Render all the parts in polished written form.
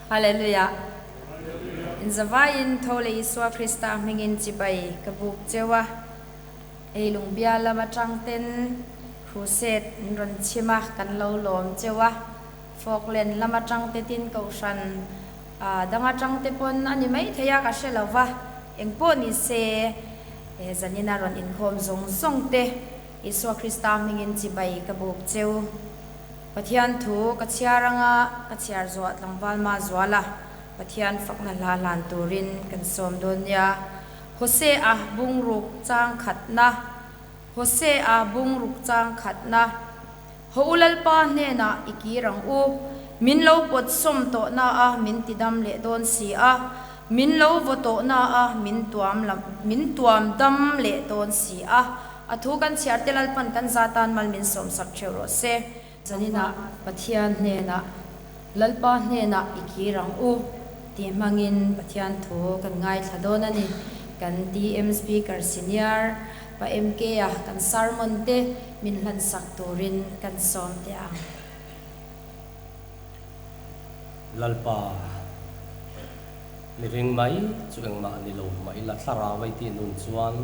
Hallelujah. In zavaiin tho leh Isua Krista hmingin chibai ka buk cheu a. Ei lungbia lam atang ten crusade an rawn chhim a, kan lo lawm cheu a. Falkland lam atang te tin kohhran dang atang te pawn a ni mai thei a, ka hre lo va. Engpawh ni se, zanina rawn inkhawm zawng zawng te Isua Krista hmingin chibai ka buk cheu. Pathian thu ka chhiar anga ka chhiar zuah tlangval mah zual a, Pathian fakna hla hlan turin kan sawm dawn nia. Hosea bungruk chang khatna Hosea bungruk chang khatna Haw u Lalpa hnenah i kir ang u, min lo pawt sawm tawh na a min tidam leh dawn si a, min lo vaw tawh na a min tuam min tuam dam leh dawn si a. A thu kan chhiar te Lalpan kan za tan mal min sawmsak theuh rawh se. Zaninah Pathian hnenah, Lalpa hnenah i kir ang u tih hmangin Pathian thu kan ngaithla dawn a ni. Kan TM Speaker Senior Pa MK-a kan sermon te min hlansak turin kan sawm teh ang. Lalpa, mihring mai chu engmah ni lo mah ila thlarau ei tih nun chuan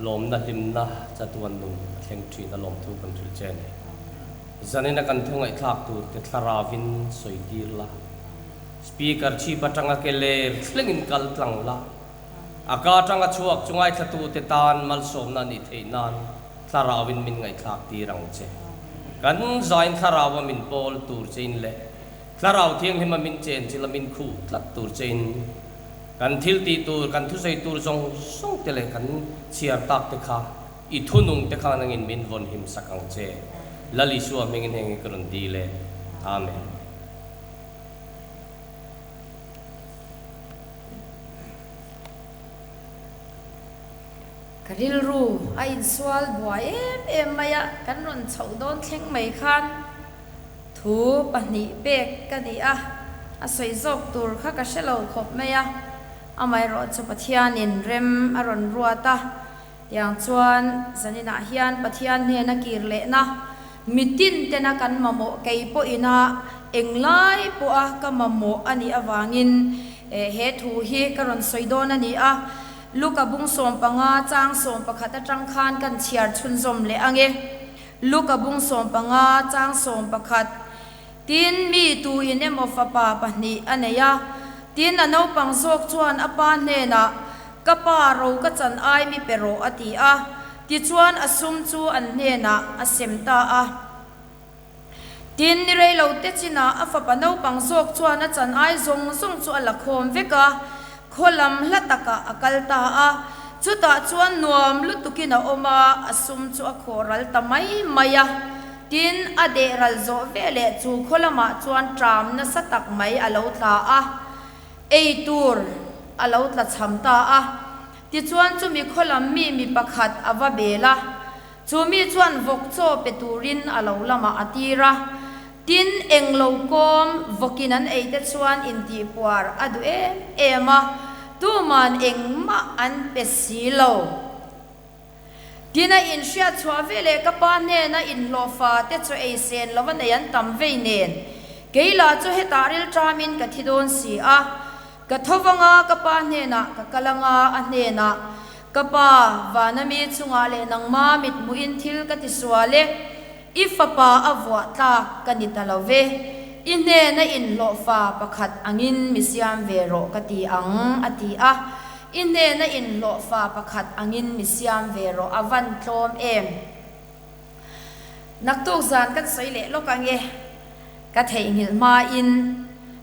Lawmna hlimna chatuan nun a thleng thin a lawmthu kan hrilh che a ni. Zanina kan thu ngaihthlak tur te thlaravin sawi tir la, Speaker chhip atanga ke ler thlengin kal tlang la, a ka atanga chhuak chu ngaithlatute tan malsawmna a nih theih nan thlaravin min ngaihthlak tir ang che. Kan zain thlarava min pawl tur chein leh thlarau thianghlima min chen chila min khuh tlat tur chein, Kan thil tih tur, kan thusawi tur zawng zawng te leh kan chhiar tak te kha i thunung te khan angin min vawn him sak ang che. Lal Isua hmingin heng hi ka rawn dil e. Amen. Ka rilru a insual buai em em mai a, kan rawn chhoh dawn thleng mai khan Thu pahnih pek ka ni a, a sawi zawk tur kha ka hre lo khawp mai a, amaherawh chu Pathianin rem a rawn ruat a, tiang chuan zaninah hian Pathian hnena kir lehna mitin tena kan mamawh kei pawhina englai pawha ka mamawh a nih avangin he thu hi ka rawn sawi dawn a ni a, Luka bung 15 chang 11 atang khan kan chhiar chhunzawm leh ang e. Luka bung 15 chang 11, Tin, mi tu in emaw fapa pahnih a nei a, tin a naupang zawk chuan a pa hnenah, Ka pa, ro ka chan ai mi pe rawh a ti a. Tichuan a sum chu an hnenah a sem ta a. Tin, ni rei lo te chinah a fapa naupang zawk chuan a chan ai zawng zawng chu a la khawm vek a, Khaw lam hla takah a kal ta a, chutah chuan nuam lutukin a awm a, a sum chu a khawh ral ta mai mai a. Tin, a deh ral zawh veleh chu khaw lamah chuan ṭam nasa tak mai a lo tla a, ei tur a lo tla chham ta a. Tichuan chumi khaw lam mi mi pakhat a va bel a, Chu mi chuan vawk chaw pe turin a lo lamah a tir a, tin eng lo kawm vawkin an ei te chuan intihpuar a duh em em a, tuman engmah an pe si lo. Tin a inhriat chhuah veleh ka pa hnena inhlawhfa te chaw ei sen lova nei an tam vei nen, kei lah chu hetah rilṭamin ka thi dawn si a, Ka tho vanga ka pa hnenah ka kal anga a hnenah, Ka pa, vana mi chungah leh nangma mithmuhin thil ka ti sual e, i fapa a vuah tlak ka ni ta lo ve, i hnena inhlawhfa pakhat angin mi siam ve rawh ka ti ang, a ti a. I hnena inhlawhfa pakhat angin mi siam ve rawh a van tlawm em? Naktuk zan kan sawi leh lawk ange, ka theihnghilh hmain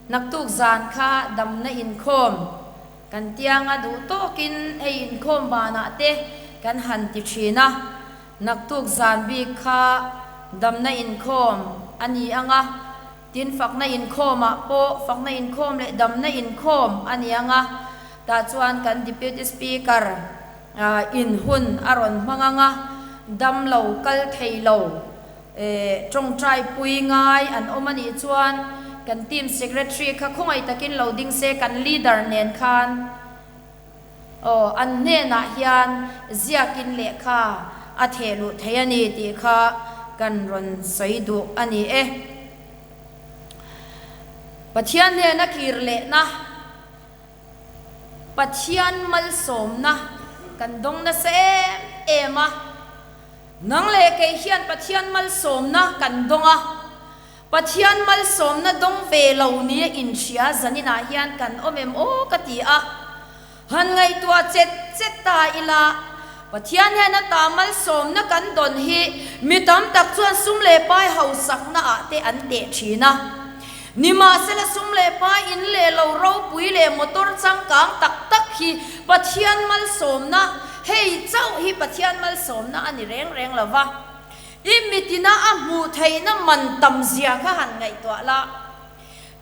naktuk zan kha damna inkhawm kan tianga duh tawkin hei inkhawm banah te kan han ti thin a, naktuk zan bik kha damna inkhawm a ni anga, tin fakna inkhawmah pawh fakna inkhawm leh damna inkhawm a ni anga, tah chuan kan Deputy Speaker In hun a rawn hmang ang a, dam lo kal thei lo, tawngtai pui ngai an awm a nih chuan kan team secretary kha khawngaih takin lo ding se kan leader nen khan aw an hnenah hian ziakin lehkha a theh luh thei a ni tih kha kan rawn sawi duh a ni e. Pathian hnena kir lehna, Pathian malsawmna kan dawng nasa em em a. Nang leh kei hian Pathian malsawmna kan dawng a. Pathian malsawmna dawng ve lo nia inhria zaninah hian kan awm em aw ka ti a. Han ngaihtuah chet chet ta ila, Pathian hian a ta malsawmna kan dawn hi mi tam tak chuan sum leh pai hausakna ah te an teh thin a. Nimahsela sum leh pai in leh lo ropui leh motor changkang tak tak hi Pathian malsawmna, hei chauh hi Pathian malsawmna a ni reng reng lo va. I mitina a hmuh theihna man tam zia kha han ngaihtuah la.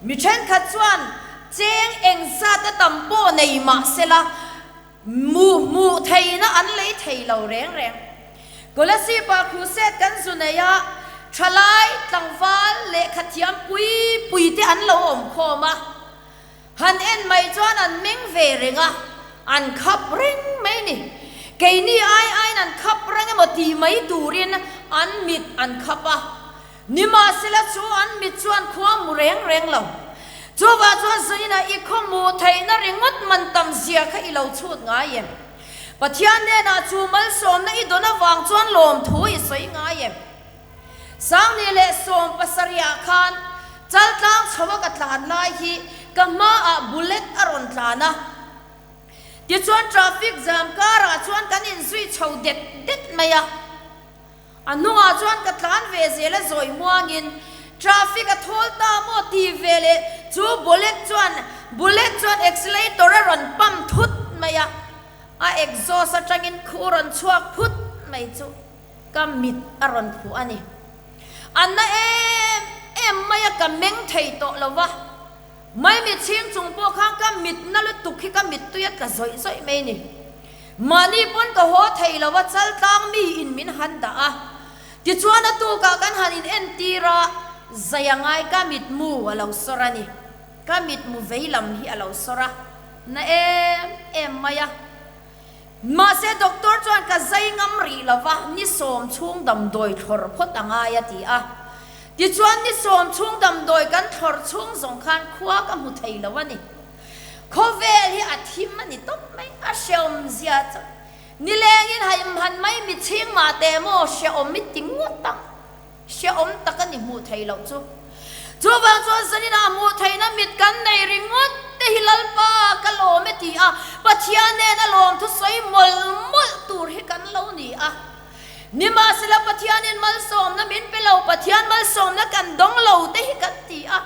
Mi thenkhat chuan cheng eng zat a tam pawh nei mah sela, mu hmuh theihna an lei thei lo reng reng. Kolasib-ah crusade kan zu nei a, thalai, tlangval, lehkha thiam pui pui te an lo awm khawm a. Han en mai chuan an meng ve reng a, an khap reng mai ni. Keini ai aiin an khap reng emaw tih mai turin an mit an khap a. Nimahsela chu an mit chuan khua mu reng reng lo. Chuvah chuan Zaina i khaw hmuh theihna ringawt man tam zia kha i lo chhut ngai em? Pathian hnenah chu malsawmna i dawn avang chuan lawmthu i sawi ngai em? Sangni leh 70ah khan Chaltlang chho a ka tlan lai hi ka hmaah bullet a rawn tlan a. Tichuan traffic jam karah chuan kan inzui chho det det mai a. A hnungah chuan ka tlan ve zel a zawi muangin traffic a thawl ta maw ti ve leh chu bullet chuan bullet chuan accelerator a rawn pump thut mai a, a exhaust atangin khu rawn chhuak phut mai chu ka mit a rawn phuh a ni. A na em em mai a ka meng thei tawh lo va, Maimi chhing chung pawh khan ka mit na lutuk hi ka mittui a tla zawih zawih mai ni. Mahni pawn ka haw thei lo a, chaltlang mi in min han dah a. Tichuan a tukah kan han in entir a, zai a ngai ka mitmu a lo sawr a ni. Ka mitmu vei lam hi a lo sawr a, na em em mai a. Mahse doctor chuan ka zai ngam rih lo va, ni sawm chhung damdawi thlawr phawt a ngai a ti a. Tichuan ni sawm chhung damdawi kan thlawr chhung zawng khan khua ka hmu thei lo a ni. Khawvel hi a thim a ni tawp mai, a hrehawm zia chu nilengin haimhan mai michhing mah teh maw hrehawm i ti ngawt ang. Hrehawm tak a ni hmuh theih loh chu. Chuvang chuan zaninah hmuh theihna mit kan nei ringawt te hi Lalpa ka lawm e ti a, Pathian nena lawmthu sawi mawlh mawlh tur hi kan lo ni a. Nimahsela Pathianin malsawmna min pe lo, Pathian malsawmna kan dawng lo te hi kan ti a.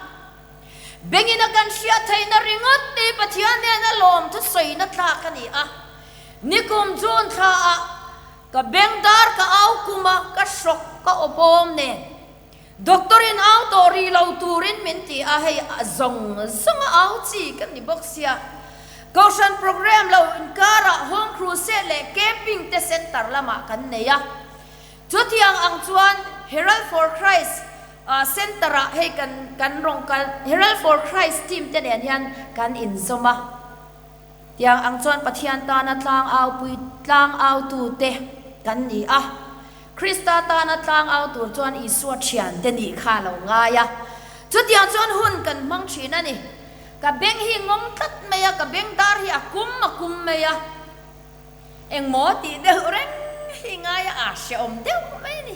Bengin a kan hriat theihna ringawt te hi Pathian nena lawmthu sawina tlak a ni a. Nikum June thlaah Ka beng dar ka au kum a, ka hrawk ka aw bawm nen. Doctor in au tawh rih lo turin min ti a, hei a zawng zawng a au chi ka ni bawk sia. Kohhran program lo inkarah home crusade leh camping te center lamah kan nei a. Chutiang ang chuan Herald for Christ center ah hei kan kan rawng kal Herald for Christ team te nen hian kan inzawm a. Tiang ang chuan Pathian tana tlangaupui tlangautute kan ni a. Krista tana tlangau tur chuan Isua thiante nih kha a lo ngai a. Chutiang chuan hun kan hmang thin a ni. Ka beng hi ngawng tlat mai a, ka beng dar hi a kum a kum mai a. Engmaw tih deuh reng hi ngai a, a hrehawm deuh mai a ni.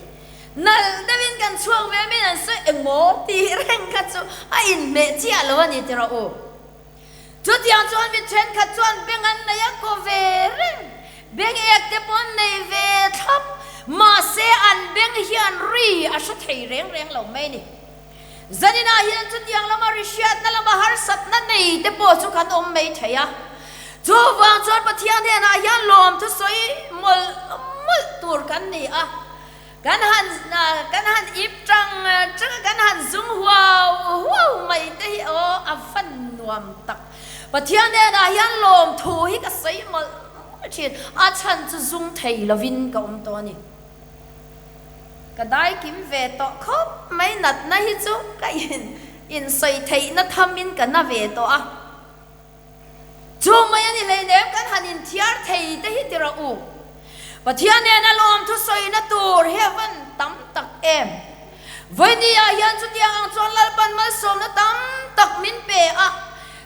Nalh deuhin kan chhuak ve mai an sawi engmaw tih reng kha chu a inhmeh chiah lo a ni tiraw u. Chutiang chuan mi thenkhat chuan beng an nei a ko ve reng, beng ek te pawh an nei ve thlap, mahse an beng hian ri a hre thei reng reng lo mai a ni. Zaninah hian chutiang lama ri hriatna lama harsatna nei te pawh chu kan awm mai thei a. Chuvang chuan Pathian hnenah hian lawmthu sawi mawlh mawlh tur kan ni a. Kan han kan han ip tang tang a, kan han zum huau huau mai te hi aw a van nuam tak. Pathian hnenah hian lawmthu hi ka sawi mawlh mawlh thin, a chhan chu zum thei lovin ka awm tawh a ni. Ka dai kim ve tawh khawp mai natna hi chu ka in insawi theihna thamin ka na ve tawh a. Chu mai a ni hleinem kan han inthiar thei te hi ti rawh u. Pathian nena lawmthu sawina tur hi a van tam tak em. Vawinia hian chutiang ang chuan Lalpan malsawmna tam tak min pe a,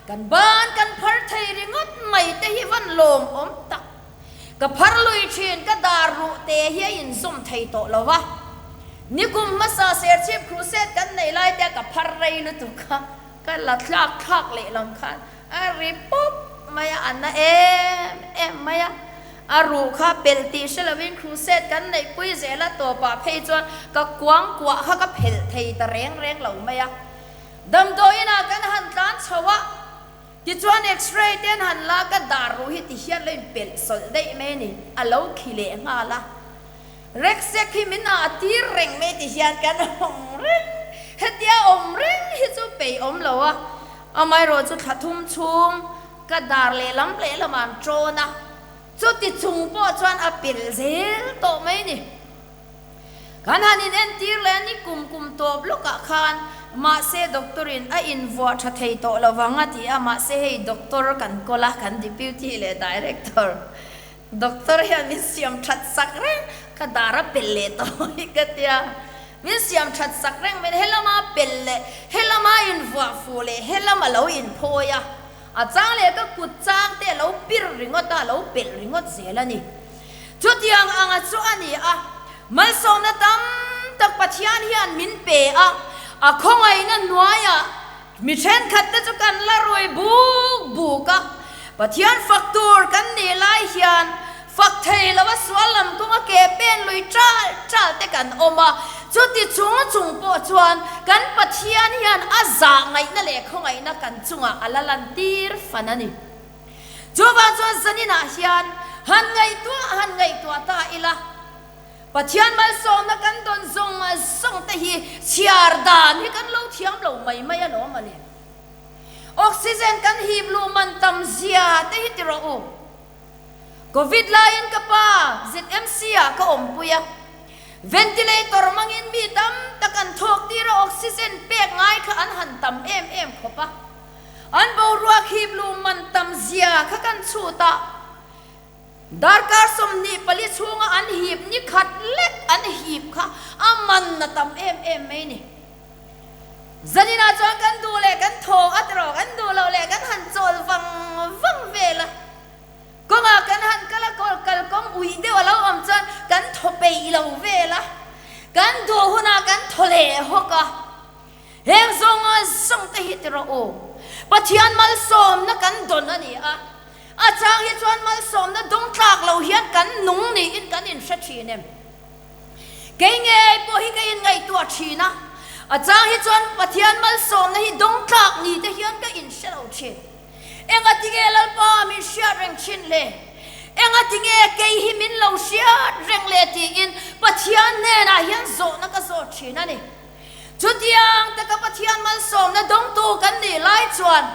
kan ban kan phar thei ringawt mai te hi van lawmawm tak. Ka phar lui thin, ka dar ruh te hi a inzawm thei tawh lo va. Nikum hmasa Serchhip Crusade kan neih lai te a ka phar rei lutuk a, ka la thlak thlak lehlam khan a ri pawp mai a, a na em em mai a. A ruh kha pelh tih hre lovin Crusade kan neihpui zel a, tawpah phei chuan ka kuang kuah kha ka phelh thei ta reng reng lo mai a. Damdawiinah kan han tlan chho a, tichuan X-ray te an han la, ka dar ruh hi ti hian lo inpelh sawlh daih mai a ni, a lo khi leh nghal a. Reksek hi min ah tir reng mai ti hian kan awm reng, hetia awm reng hi chu peih awm lo a, amaherawhchu thla thum chhung, Ka dar lehlam lehlamah an ṭawn a, chuti chung pawh chuan a pel zel tawh mai ni. Kan han inentir leh a ni kum kum tawp lawkah khan mahse doctor in a invuah ṭha thei tawh lo vang a ti a, mahse hei doctor kan kawl a, kan deputy leh director doctor hian min siam ṭhat sak reng, ka dar a pel leh tawh mai ka tia, min siam ṭhat sak reng mai, helama pel leh helama invuah fuh leh helama lo inphawi a. A chang leh ka kut chang te a lo pir ringawt a, a lo pelh ringawt zel a ni. Chutiang anga chu a ni a, malsawmna tam tak Pathian hian min pe a, a khawngaihna hnuaiah mi thenkhat te chu kan la rui buk buk a, Pathian fak tur kan nih lai hian Fak thei lo a sual lam kawnga ke pen lui ṭal ṭal te kan awm a, chuti chung chung pawh chuan kan Pathian hian a zah ngaihna leh khawngaihna kan chungah a la lantir fan a ni. Chuvang chuan zaninah hian han ngaihtuah han ngaihtuah ta ila, Pathian malsawmna kan dawn zawng zawng te hi chhiar dan hi kan lo thiam lo mai mai alawm a le. Oxygen kan hip luh man tam zia te hi ti rawh u. Covid laiin ka pa ZMC ah ka awmpui a, ventilator hmangin mi tam tak an thawk tir a, oxygen pek ngai kha an han tam em em khawp a, an boruak hip luh man tam zia kha kan chhut a, darkar 24 chhunga an hip ni khat lek an hip kha a man a tam em em mai ni. Zaninah chuan kan duh leh kan thaw a tiraw, kan duh loh leh kan han chawl vang vang vel a. Kawngah kan han kal a, kawl kalkawng uih deuh a lo awm chuan kan thaw peih lo vel a, kan duh hunah kan thaw leh hawk a. Heng zawnga zawng te hi tiraw u, Pathian malsawmna kan dawn a ni a, a chang hi chuan malsawmna dawng tlak lo hian kan nung niin kan inhre thin em? Kei ngei pawh hi ka inngaihtuah thin a, a chang hi chuan Pathian malsawmna hi dawng tlak ni te hian ka inhre lo thin. Engatinge Lalpa min hriat reng thin le? Engatinge kei hi min lo hriat reng le tiin Pathian hnenah hian zawhna ka zawt thin a ni. Chutiang taka Pathian malsawmna dawngtu kan nih lai chuan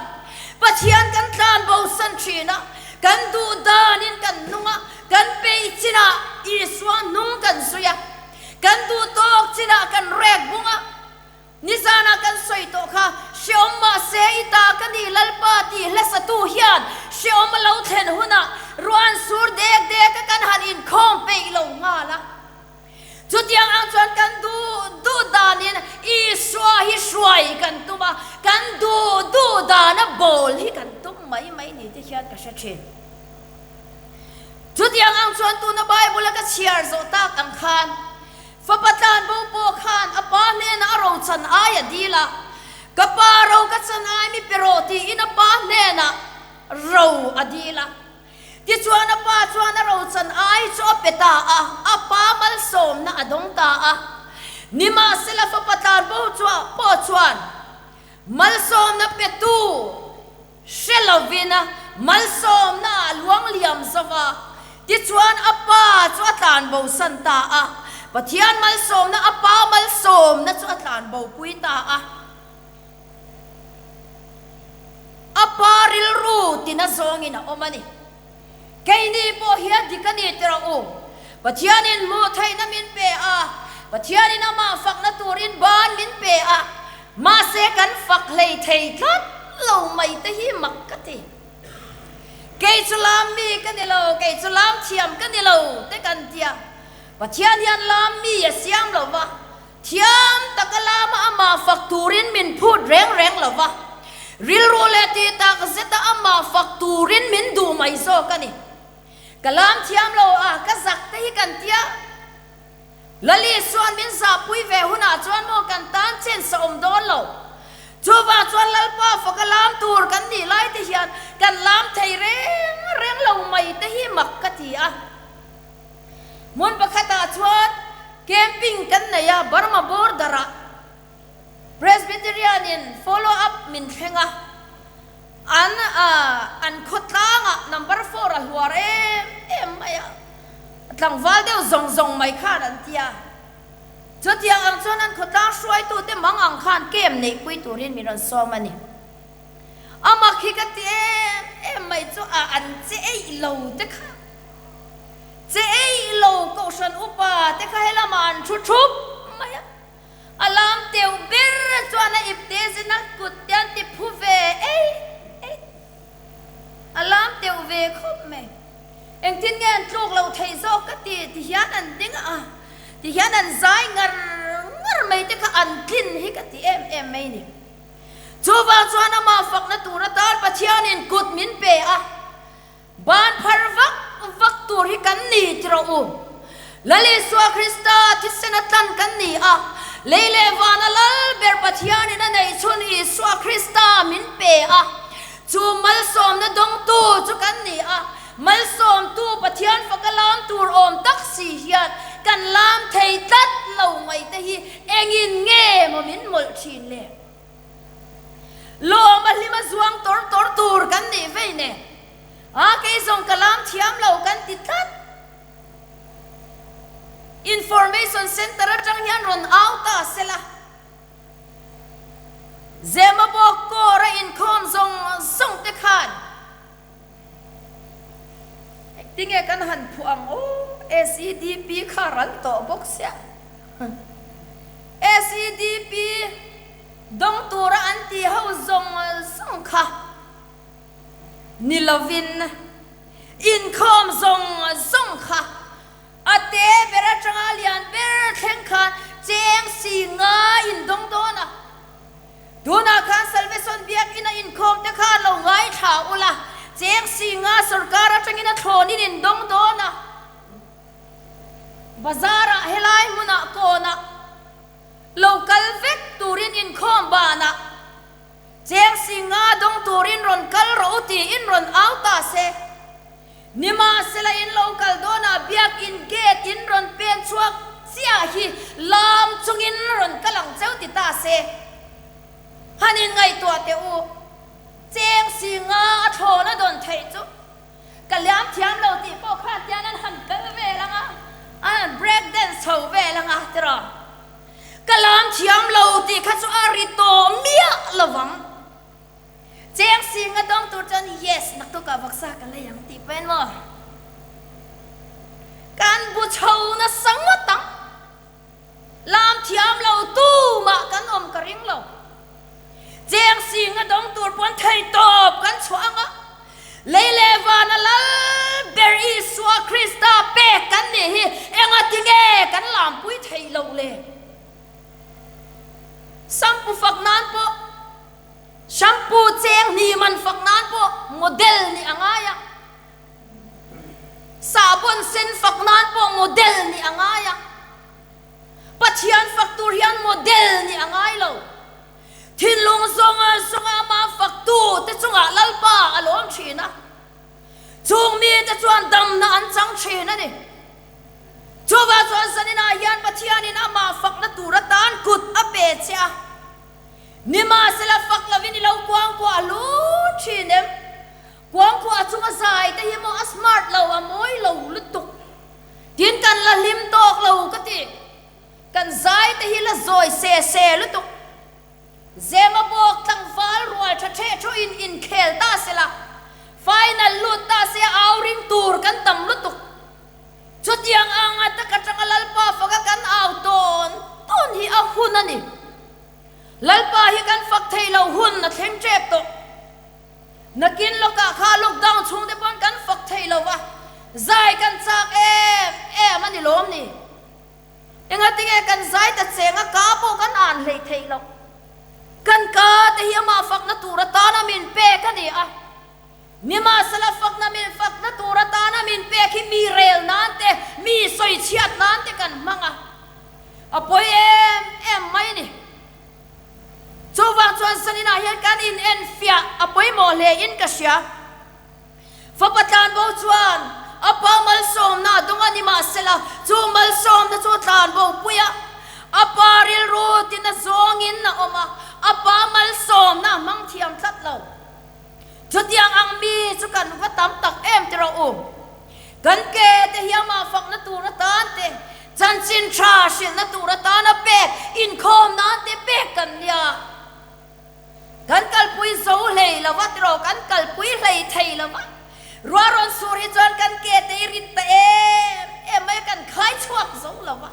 Pathian kan tlan bosan thin a, kan duh danin kan nung a, kan peih chinah Isua hnung kan zui a, kan duh tawk chinah kan rek bung a. Nizanah kan sawi tawh kha, Hreawm mahse i ta ka ni Lalpa tih hlasatu hian hreawm a lo thlen hunah ruah an sur dek dek a kan han inkhawm peih lo nghal a. Chutiang ang chuan kan duh duh danin Isua hi hruai kan tum a, kan duh duh dana bawl hi kan tum mai mai ni te hian ka hre thin. Chutiang ang chuan tuna Bible-a ka chhiar zawh tak ang khan fapa tlanbo pawh khan a pa hnenah a ro chan ai a dil a, Ka pa ro ka chan ai mi pe rawh tiin a pa hnenah ro a dil a. Tichuan a pa chuan a rochan ai chu a pe ta a, a pa malsawmna a dawng ta a. Nimahsela fapa tlanbo chua pawh chuan malsawmna petu hre lovin malsawmna ah luang liam zo va. Tichuan a pa chu a tlanbosan ta a, Pathian malsawmna a pa malsawmna chu a tlanbopui ta a. A pa rilru tina zawngin a awm a ni. Keini pawh hi a dik a ni ti rawh u. Pathianin hmuh theihna min pe a, Pathianin amah fakna turin ban min pe a, mahse kan fak hlei thei tlat lo mai te hi mak ka ti. Kei chu lam mi ka ni lo, kei chu lam thiam ka ni lo te kan tia. Pathian hian lam mi a siam lo va, thiam taka lam. amah fak turin min phut reng reng lo va, rilru leh tih tak zeta amah fak turin min duh mai zawk a ni. Ka lam thiam lo a, ka zak te hi kan tia. Lali chuan min zahpui ve hunah chuan maw kan tan chance a awm dawn lo. Chuvang chuan Lalpa faka lam tur kan nih lai te hian kan lam thei reng reng lo mai te hi mak ka ti a. Hmun pakhatah chuan camping kan nei a, Burma border ah Presbyterian in follow up min thleng a, an an khawtlangah number four a hluar em em mai a, tlangval deuh zawng zawng mai khan an ti a. Chutiang ang chuan an khawtlang hruaitute mang ang khan camp neihpui turin min rawn sawm a ni. A mak hi ka ti em em mai chu a an che eih lo te kha. Che eih lo Kohhran upa te kha helamah an thu thup mai a. A lam teuh ber chuan a ipte zin a kut te an ti phu ve eih eih. A lam teuh ve khawp mai. Engtin nge an tluk loh theih zawk ka ti ti hian an ding a, ti hian an zai ngar ngar mai te kha an tlin hi ka ti em em mai ni. Chuvang chuan amah fakna tur atan Pathianin kut min pe a, ban phar vak vak tur hi kan ni ti rawh u. Lal Isua Krista thisen a tlan kan ni a, lei leh vana lal ber Pathianin a neih chhun Isua Krista min pe a, chu malsawmna dawngtu chu kan ni a, malsawmtu Pathian faka lam tur awm tak si hian kan lam thei tlat lo mai te hi engin nge maw min mawlh thin le? Lawm a hlima zuang tawr tawr tur kan nih vei nen a kei zawng ka lam thiam lo kan ti tlat. Information Centre atang hian rawn au ta sela. Zemabawk kawr a inkhawm zawng zawng te khan engtinge kan han phuah ang aw SEDP kha ral tawh bawk sia. SEDP dawng tura an tih ho zawng zawng kha ni lovin Inkhawm zawng zawng kha a te ber atanga lian ber thleng khan cheng si nga in dawng dawn a. Tunah khan Salvation Biakinn a inkhawm te khan lo ngaithla ula, cheng si nga sorkar atangin a thlawn in in dawng dawn a. Bazar ah helai hmunah kawnah lo kal vek turin inkhawm banah Cheng Singa dawng turin rawn kal rawh u tiin rawn au ta se. Nimahsela in lo kal dawnah biakinn gate in rawn pen chhuak chiah hi lam chungin rawn kal ang cheu ti ta se. Han in ngaihtuah teh u, Cheng Singa a thlawn a dawn theih chu ka liam thiam lo tih pawh khan tian an han kal vel ang a, an han break dance chho vel ang a tiraw. Ka lam thiam lo tih kha chu a ri tawh miah lo vang. Cheng sing a dawng tur chuan yes naktukah vawksa ka lei ang tih pawh en maw? Kan bu chho nasa ngawt ang. Lam thiam lo tumah kan awm ka ring lo. Cheng sing a dawng tur pawn thei tawp kan chhuah ang a. Lei leh vana lal ber Isua Krista pek kan nih hi engati nge kan lampui theih loh le? Shampoo fak nan pawh, shampoo cheng hnih man fak nan pawh model nih a ngai a. Sahbawn sen fak nan pawh model nih a ngai a. Pathian fak tur hian model nih a ngai lo. Thinlung zawnga zawnga amah faktu te chungah Lalpa a lawm thin a, chung mite chuan damna an chang thin a ni. Chuvah chuan zaninah hian Pathianin amah fakna tur atan kut a pe che a, nimahsela fak lovin i lo kuangkuah hlur thin em? Kuangkuah chunga zai te hi maw a smart lo, a mawi lo lutuk. Tin kan la hlim tawk lo ka ti. Kan zai te hi la zawi se se lutuk. Zema bawk tlangval rual tha theh thu in inkhel ta se la, final lut ta se au ring tur kan tam lutuk. Chutiang anga tak atanga Lalpa faka kan au tawn tawn hi a hun a ni. Lalpa hi kan fak thei lo hun a thleng tep tawh. Nakin lawkah kha lockdown chhung te pawn kan fak thei lo va, zai kan chak em em a ni lawm ni. Engatinge kan zai ta cheng a ka pawh kan an hleih theih loh. tur atana min pek a ni a. Nimahsela fakna min fakna tur atana min pek hi mi rel nan te, mi sawi chhiat nan te kan hmang a. A pawi em em mai a ni. Chuvang chuan zaninah hian kan inenfiah a pawimawh hle in ka hria. Fapa tlanbo chuan a pa malsawmna a dawng a, nimahsela chu malsawmna chu tlanbo pui a, a pa rilru tina zawngin a awm a, a pa malsawmna a hmang thiam tlat lo. Chutiang ang mi chu kan va tam tak em ti rawh u. Kan ke te hi amah fakna tur atan te, chanchin tha hrilhna tur atana pek, inkhawm nan te pek kan nia. Kan kalpui zo hlei lo va tiraw, kan kalpui hlei thei lo va. Ruah rawn sur hi chuan kan ke te i rit ta em em mai a, kan khai chhuak zo lo va.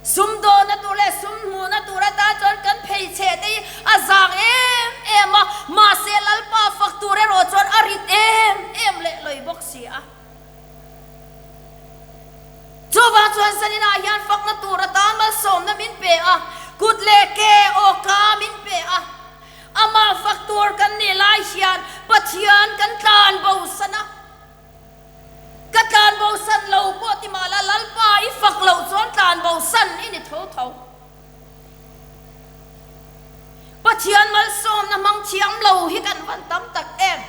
Sum dawhna tur leh sum hmuhna tur atan chuan kan pheichhe te hi a zang em em a, mahse Lalpa fak tur erawh chuan a rit em em leh lawi bawk si a. Chuvang chuan zaninah hian fakna tur atan malsawmna min pe a, kut leh ke awka min pe a. Amah fak tur kan nih lai hian Pathian kan tlan bosan a. Ka tlan bosan lo pawh ti mah la Lalpa i fak loh chuan tlan bosan i ni tho tho. Pathian malsawmna hmang thiam lo hi kan van tam tak em.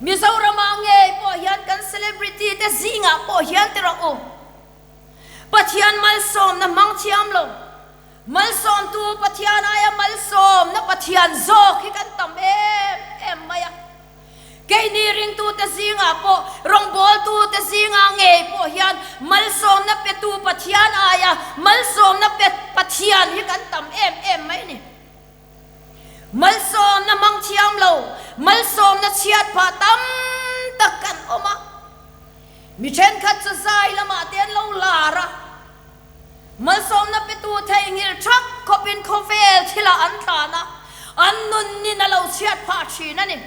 Mizoramah ngei pawh hian kan celebrity te zingah pawh hian ti rawh u. Pathian malsawmna hmang thiam lo, malsawmtu Pathian aia malsawmna Pathian zawk hi kan tam em em mai a. Keini ringtute zingah pawh, rawngbawltute zingah ngei pawh hian malsawmna petu Pathian aia malsawmna pe Pathian hi kan tam em em mai a ni. Malsawmna hmang thiam lo, malsawmna chhiat phah tam tak kan awm a. Mi thenkhat chu zai lamah te an lo lar a, malsawmna petu theihnghilh thak khawpin khawvel thilah an tlan a, an nunnin a lo chhiat phah thin a ni.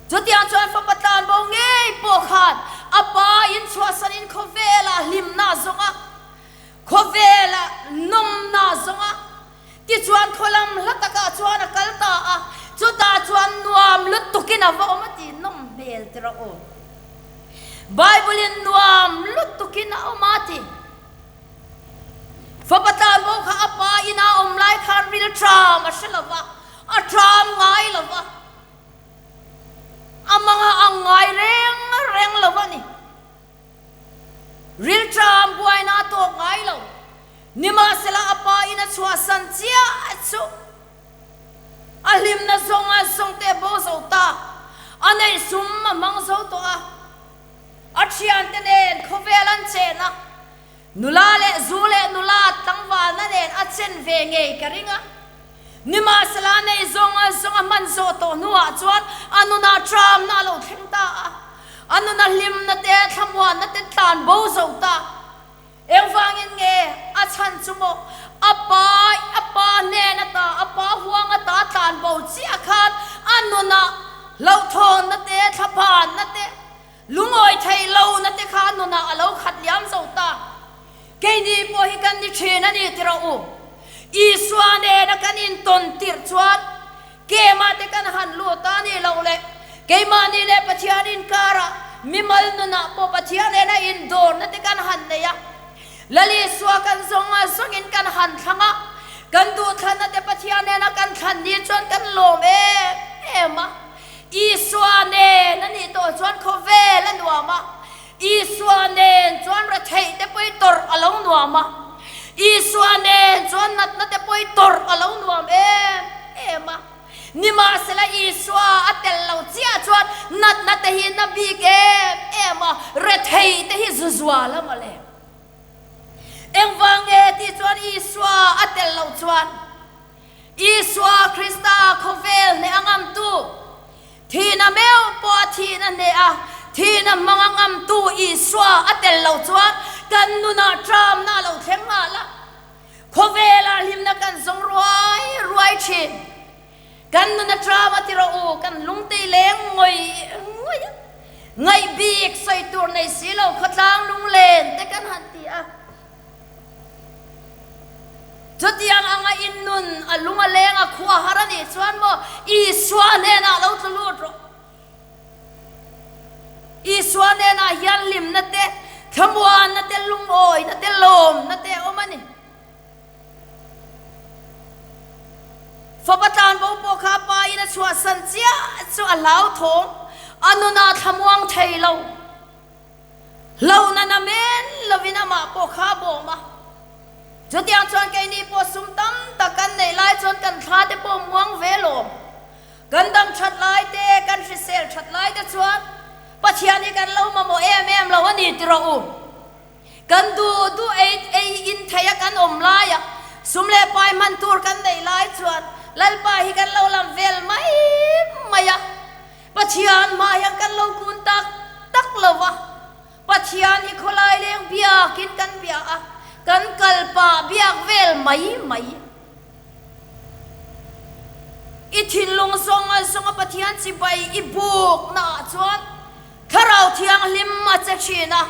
Chutiang chuan fapa tlanbo ngei pawh khan a pa inchhuahsanin khawvelah hlimna a zawng a, Khawvela nawmna zawnga tichuan khawlam hla takah chuan a kal ta a, chutah chuan nuam lutukin a va awm a ti nawm hmel ti rawh u. Bible-in nuam lutukin a awm a ti. Fapa tlanbo kha a pa ina awm lai khan rilṭam a hre lo va, a ṭam ngai lo va, a manga ang ngai reng reng lo va ni. Rilṭam buaina a tawk ngai lo. Nimahsela a pa in a chhuahsan chiah chu a hlimna zawng a zawng te bo zo ta. A neih sum a hmang zo tawh a, a ṭhiante nen khawvel an chen a, nula leh zu leh nula tlangvalna nen a chen ve ngei ka ring a. Nimahsela nei zawng a zawng a hman zawh tawh hnuah chuan a nunah ṭamna a lo thleng ta a, a nuna hlimna te thlamuanna te tlan bo zo ta. Engvangin nge a chhan chu maw? A pa, a pa hnen ata, a pa huang ata tlan bo chiah khan a nunah hlauhthawnna te, thlaphanna te, lungawi theih lohna te kha a nunah a lo khat liam zo ta. Keini pawh hi kan ni thin a ni ti rawh u. Isua nena kan intawn tirh chuan Kemah te kan han lut a ni loh le. Keimahni leh Pathian inkarah mimal nunah pawh Pathian nena indawrna te kan han nei a. Lal Isua kan zawng a zawngin kan han thlang a, kan duhthlanna te Pathian nena kan thlan ni chuan kan lawm em em a. Isua nen a nih tawh chuan khawvel a nuam a. Isua nen chuan retheih te pawi tawrh a lo nuam a, Isua nen chuan natna te pawi tawrh a lo nuam em em a. Nimahsela Isua a tel lo chiah chuan natna te hi na bik em em a, retheih te hi zu zual a mawle. Engvang nge tih chuan Isua a tel loh chuan Isua Krista khawvel hneh a ngamtu, Thihna meuh pawh a thihna hneh a, thihna hmang a ngamtu Isua a tel lo chuan kan nunah ṭamna a lo thleng nghal a. Khawvelah hlimna kan zawng ruai ruai ṭhin. Kan nun a ṭam a ti rawh u, kan lungtei leng ngawih ngawih a. Ngaih bik sawi tur nei si lo khawtlang lunglen te kan han ti a. Chutiang ang. vanga i nun a lung a leng a khua har a nih chuan maw Isua hnenah lo tlu lut rawh. Isua hnenah hian hlimna te, thlamuanna te, lungawina te, lawmna te a awm a ni. Fapa tlanbo pawh kha a pa in a chhuahsan chiah chu a hlauthawng, a nunah thlamuang thei lo. Hlauhna namen lovin amah pawh kha a bawm a. Chutiang chuan keini pawh sum tam tak kan neih lai chuan kan thla te pawh muang ve lawm. Kan dam that lai te, kan hrisel that lai te chuan Pathian hi kan lo mamawh em em lo a ni ti rawh u. Kan duh duh ei ei in thei a kan awm lai a, sum leh pai hman tur kan neih lai chuan Lalpa hi kan lo lam vel mai mai a. Pathian hmah hian kan lo kun tak tak lo va, Pathian hi khawlai leng biakin kan bia a, kan kal pah biak vel mai mai. I thinlung zawnga zawnga Pathian chibai i bukna ah chuan Thlarau Thianghlim a che thin a,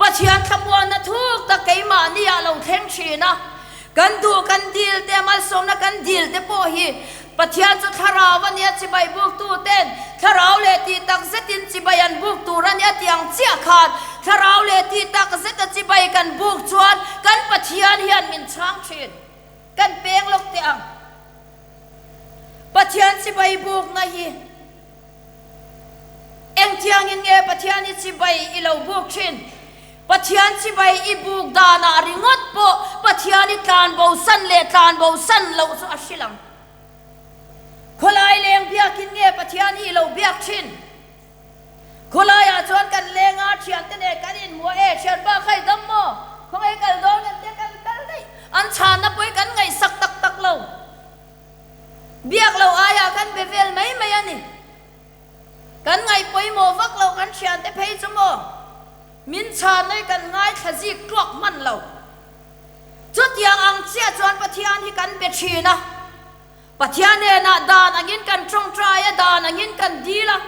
Pathian thlamuanna thuk tak keimahni ah lo thleng thin a, kan duh kan dil te, malsawmna kan dil te pawh hi Pathian chu Thlarau a nia chibai buktu ten Thlarau leh tih tak zetin chibai an buk tur a nia tih ang chiah khan Thlarau leh tih tak zeta chibai kan buk chuan kan Pathian hian min chhang thin. Kan peng lawk teh ang. Pathian chibai bukna hi Engtiangin nge Pathian i chibai i lo buk thin? Pathian chibai i buk danah ringawt pawh Pathian i tlanbosan leh tlanbosan loh chu a hrilh ang. Khawlai leng biakin nge Pathian hi i lo biak thin? Khawlaiah chuan kan leng a, thiante nen kan inhmu a, E thianpa kha i dam maw? Khawngaih kal dawn em te kan kal daih. An chhanna pawh hi kan ngaihsak tak tak lo. Biak lo aiah kan be vel mai mai a ni. Kan ngaih pawimawh vak lo kan thiante phei chu maw? Min chhan mai kan ngaithla zik tluak hman lo. Chutiang ang chiah chuan Pathian hi kan be thin a. Pathian hnenah dan angin kan tawngtai a, dan angin kan dil a.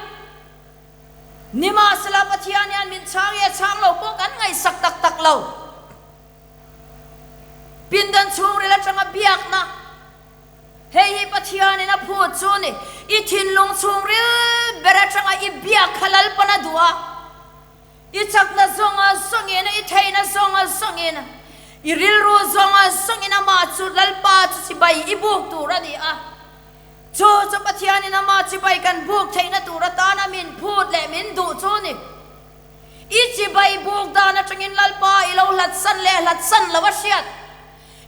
Nimahsela Pathian hian min chhang e chhang lo pawh kan ngaihsak tak tak lo. Pindan chhungril atanga biakna, Hei hi Pathianin a phut chu ni, i thinlung chhungril ber atanga i biak kha Lalpan a duh a, i chakna zawnga zawngin, i theihna zawnga zawngin, i rilru zawnga zawngin amah chu Lalpa chu chibai i buk tur a ni a. Chu chu Pathianin amah chibai kan buk theihna tur atana min phut leh min duh chu ni. I chibai buk dan atangin Lalpa i lo hlatsan leh hlatsan lo a hriat.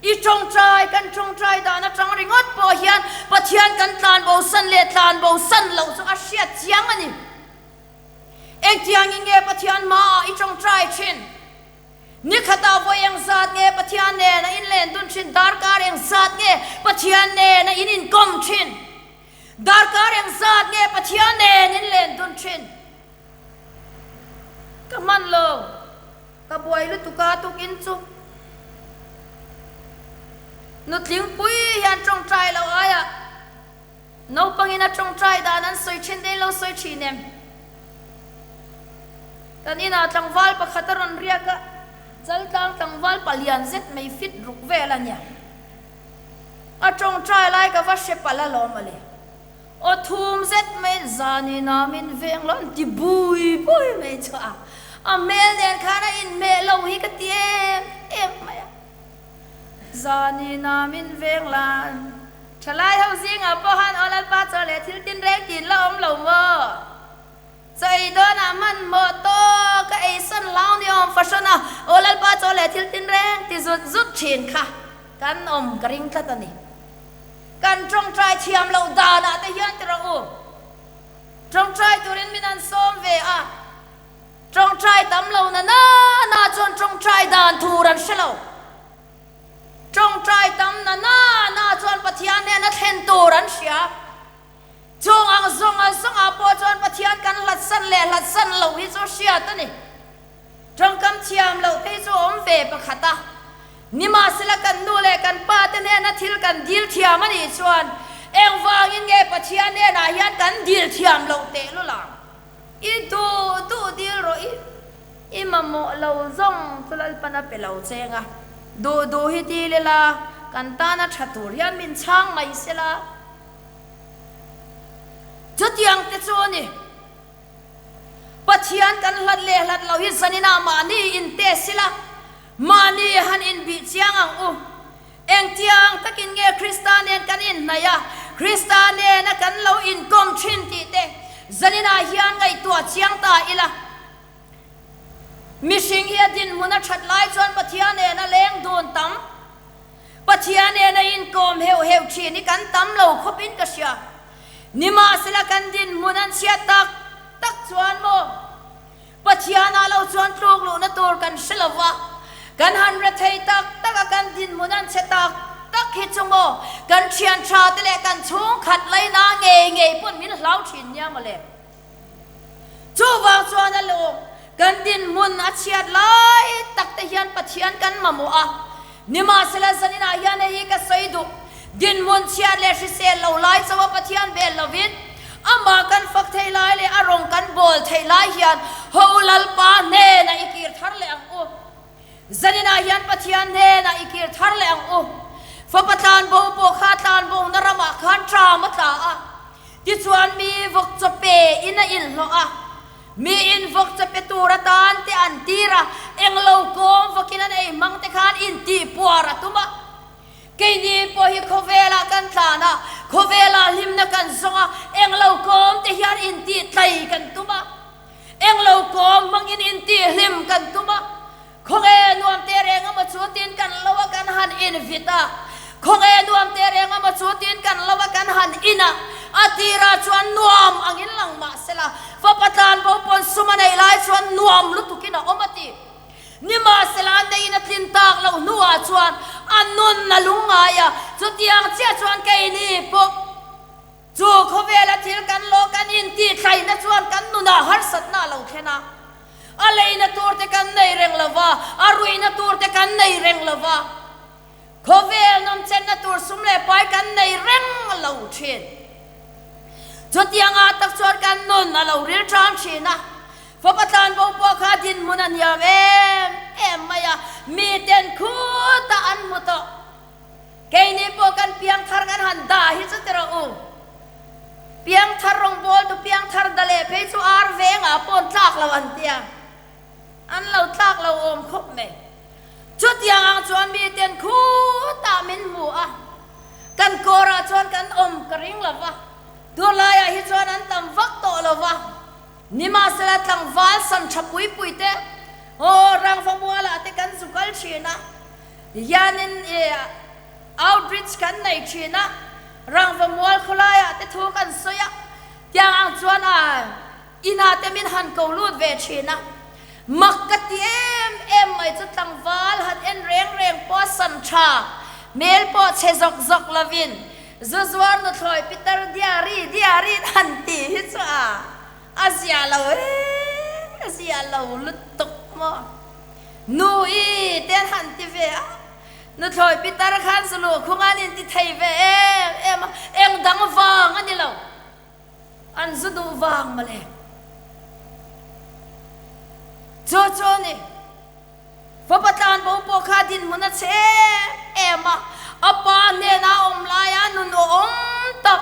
I tawngtai kan tawngtai dan atang ringawt pawh hian Pathian kan tlanbosan leh tlanbosan loh chu a hriat chiang a ni. Engtiangin nge Pathian hmaah i tawngtai thin? Nikhatah vawi engzat nge Pathian nen a inlen dun thin? Darkar engzat nge Pathian nen a in inkawm thin? Darkar engzat nge Pathian nen inlen dun thin? Ka hman lo, ka buai lutuk a tukin chu Nutlingpui hian tawngtai lo aiah naupangin a tawngtai dan an sawi thin dain lo sawi thin em? Kan inah tlangval pakhat a rawn riak a, Chaltlang tlangval palian zet mai fit ruk vel a nia. A tawngtai lai ka va hre palh alawm mawle. Aw thum zet mai zanin a min veng lo an ti bui bui mai chu a, a hmel nen khan a inhmeh lo hi ka ti em em mai a. Zanin a min veng la, thalai ho zingah pawh han aw Lalpa chaw leh thil tin reng tin la awm lo maw? Chaw ei dawnah hmanhmawh tawk a ei sawn hlau ni awm fahrawn a, aw Lalpa chaw leh thil tin reng ti zut zut thin kha kan awm ka ring tlat a ni. Kan tawngtai thiam loh danah te hian ti rawh u. Tawngtai turin min an sawm ve a, tawngtai tam lo na na na chuan tawngtai dan tur an hre lo. Tawngtai tam na na na chuan Pathian hnena thlen tur an hria. Chung ang zawnga zawngah pawh chuan Pathian kan hlatsan leh hlatsan loh hi chu hriat a ni. Tawngkam thiam loh phei chu awm ve pakhat a. Nimahsela kan nu leh kan pa te hnena thil kan dil thiam a nih chuan engvangin nge Pathian hnenah hian kan dil thiam loh teh lul ang? I duh duh dil rawh i i mamawh lo zawng chu Lalpan a pe lo cheng a. Duh duh hi dil ila. kan tana tha tur hian min chhang mai sela. Chutiang te chu a ni. Pathian kan hlat leh hlat lo hi zaninah mahni intest ila, mahni han inbih chiang ang u. Engtiang takin nge Krista nen kan inhnaih a, Krista nena kan lo inkawm thin tih te zaninah hian ngaihtuah chiang ta ila. Mihring hi a dinhmun a that lai chuan Pathian nena leng dun tam, Pathian nena inkawm heuh heuh thin hi kan tam lo khawpin ka hria. Nimahsela kan dinhmun an chhiat tak tak chuan maw? Pathianah lo chuan tluk luhna tur kan hre lo va, kan han re thei tak tak a, kan dinhmun an chhe tak tak hi chu maw kan thian tha te leh kan chhungkhat laina ngei ngei pawn min hlau thin nia maw le. Chuvang chuan a lo kan dinhmun a chhiat lai tak te hian Pathian kan mamawh a, nimahsela zaninah hian hei hi ka sawi duh, dinhmun chhiat leh hrisel lo lai chauha Pathian bel lovin amah kan fak thei lai leh a rawng kan bawl thei lai hian ho Lalpa hnenah i kir thar leh ang u. Zaninah hian Pathian hnenah i kir thar leh ang u. Fapa tlanbo pawh kha tlanbona ramah khan ṭam a tla a, tichuan mi vawk chaw pe in a inhlawh a. Mi in vawk chaw pe tur atan te an tir a, englo kawng vawkin an ei hmang te khan intihpuar a tum a. Keini pawh hi khawvelah kan tlan a, khawvelah hlimna kan zawng a, englo kawng te hian intihtlai kan tum a. Englo kawng hmangin intihhlim kan tum a, khawnge nuam teh reng emaw chu tiin kan lo a kan han invit a, khawnge nuam teh reng emaw chu tiin kan lo a kan han in a, a tirah chuan nuam angin lang mah sela, fapa tlanbo pawn sum a neih lai chuan nuam lutukin a awm a ti. Nimahsela a neiin a tlin tak loh hnuah chuan a nun a lungngai a, chutiang chiah chuan keini pawh, Chu khawvela thil kan lawh kan intihthlaihna chuan kan nunah harsatna a lo thlen a. A leina turte kan nei reng lo va, a ruihna turte kan nei reng lo va, khawvel nawmchenna tur sum leh pai kan nei reng lo thin. Chutiangah tak chuan kan nun a lo ril tang thin a. Fapa tlanbo pawh kha dinhmun a hniam em em mai a, miten khutah an hmu tawh. Keini pawh kan piangthar kan han dah hi chu ti rawh u. Piangthar rawngbawltu piangthar da leh phei chu ar vengah pawn tlak lo an tia. An lo tlak lo awm khawp mai. Chutiang ang chuan miten khutah min hmu a, kan kawrah chuan kan awm ka ring lo va, tunlaiah hi chuan an tam vak tawh lo va. Nimahsela tlangval sam tha pui pui te, aw rangva mualah te kan zu kal thin a. Hianin i outreach kan nei thin a, rangva mual khawlaiah te thu kan sawi a, tiang ang chuan a inah te min han ko lut ve thin a. Mak ka ti em em mai chu tlangval han en reng reng pawh a sam tha, hmel pawh chhe zawk zawk lovin zu zuar nuthlawi pitar diary diary in han ti hi chu a a zia lo e, a zia lo lutuk maw. Nu i te an han ti ve a, nuthlawi pitar khan zu luhkhung an inti thei ve em em a, eng dang vang a ni lo, an zu duh vang mawle. Chu chu a ni, fapa tlanbo pawh kha dinhmun a chhe em em a, a pa hnena a awm laia nun awm tak,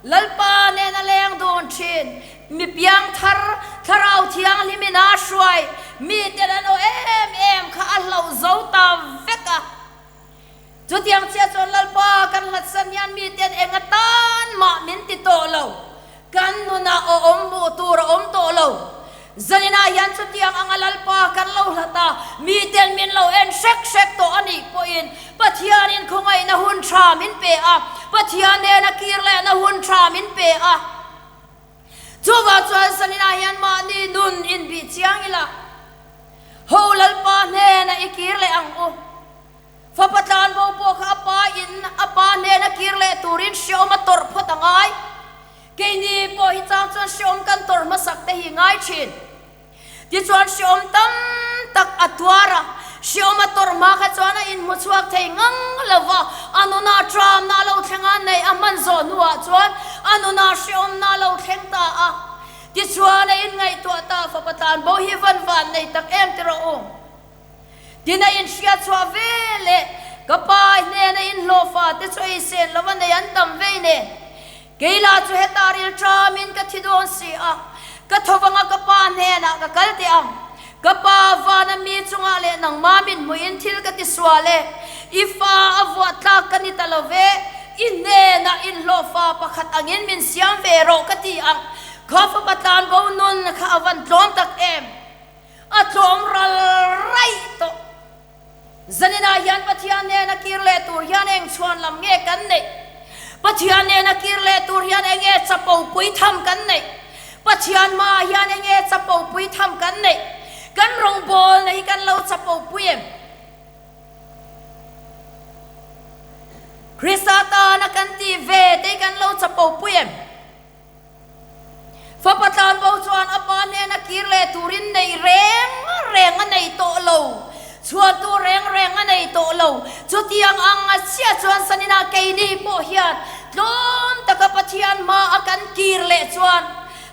Lalpa nen a leng dun thin. Mi piangthar, Thlarau Thianghlimin a hruai miten an aw em em kha a hlauh zo ta vek a. Chutiang chiah chuan Lalpa kan hlatsan hian miten eng atan mah min ti tawh lo. Kan nunah aw awm hmuh tur a awm tawh lo. Zaninah hian chutiang anga Lalpa kan lo hlat a, miten min lo en hrek hrek tawh a nih pawhin Pathianin khawngaihna hun tha min pe a, Pathian nena kir lehna hun tha min pe a. Chuvang chuan zaninah hian mahni nun inbih chiang ila, Ho Lalpa hnenah i kir leh ang u. Fapa tlanbo pawh kha a pa in a pa hnena kir leh turin hreawm a tawrh phawt a ngai. Keini pawh hi chang chuan hreawm kan tawrh hmasak te hi ngai thin. Tichuan hreawm tam tak a tuar a, hreawm a tawrh hma kha chuan a inhmu chhuak thei ngang lo va, a nuna tramna a lo thleng a, neih a hman zawh hnuah chuan a nuna hreawmna a lo thleng ta a. Tichuan a inngaihtuah ta, fapa tlanbo hi van van nei tak em ti rawh u. Tin a inhriat chhuah ve leh Ka pa i hnena inhlawhfa te chu ei sen lova nei an tam vei nen. Kei lah chu heta ril ṭamin ka thi dawn si a, ka tho vanga ka pa hnenah ka kal teh ang. Ka pa vana mi chungah leh nangmah min hmuhin thil ka ti sual e, i fa a vuah tlak ka ni ta lo ve, i hnenah inhlawhfa pakhat angin min siam ve rawh ka ti ang. Kha fapa tlanbo nun kha a van tlawm tak em? A tlawm ral raih tawh. Zaninah hian Pathian nena kir leh tur hian eng chhuan lam nge kan neih? Pathian nena kir leh tur hian eng nge chapo pui tham kan neih? Pathian hmaah hian eng nge chapo pui tham kan neih? Kan rawngbawlna hi kan lo chapo pui em? Krista tana kan tih ve te hi kan lo chapo pui em? Fapa tlanbo chuan a pa hnena kir leh turin nei reng reng a nei tawh lo, chhuantu reng reng a nei tawh lo. Chutiang ang a chhia chuan saninah keini pawh hian tlawm taka Pathian hma a kan kir leh chuan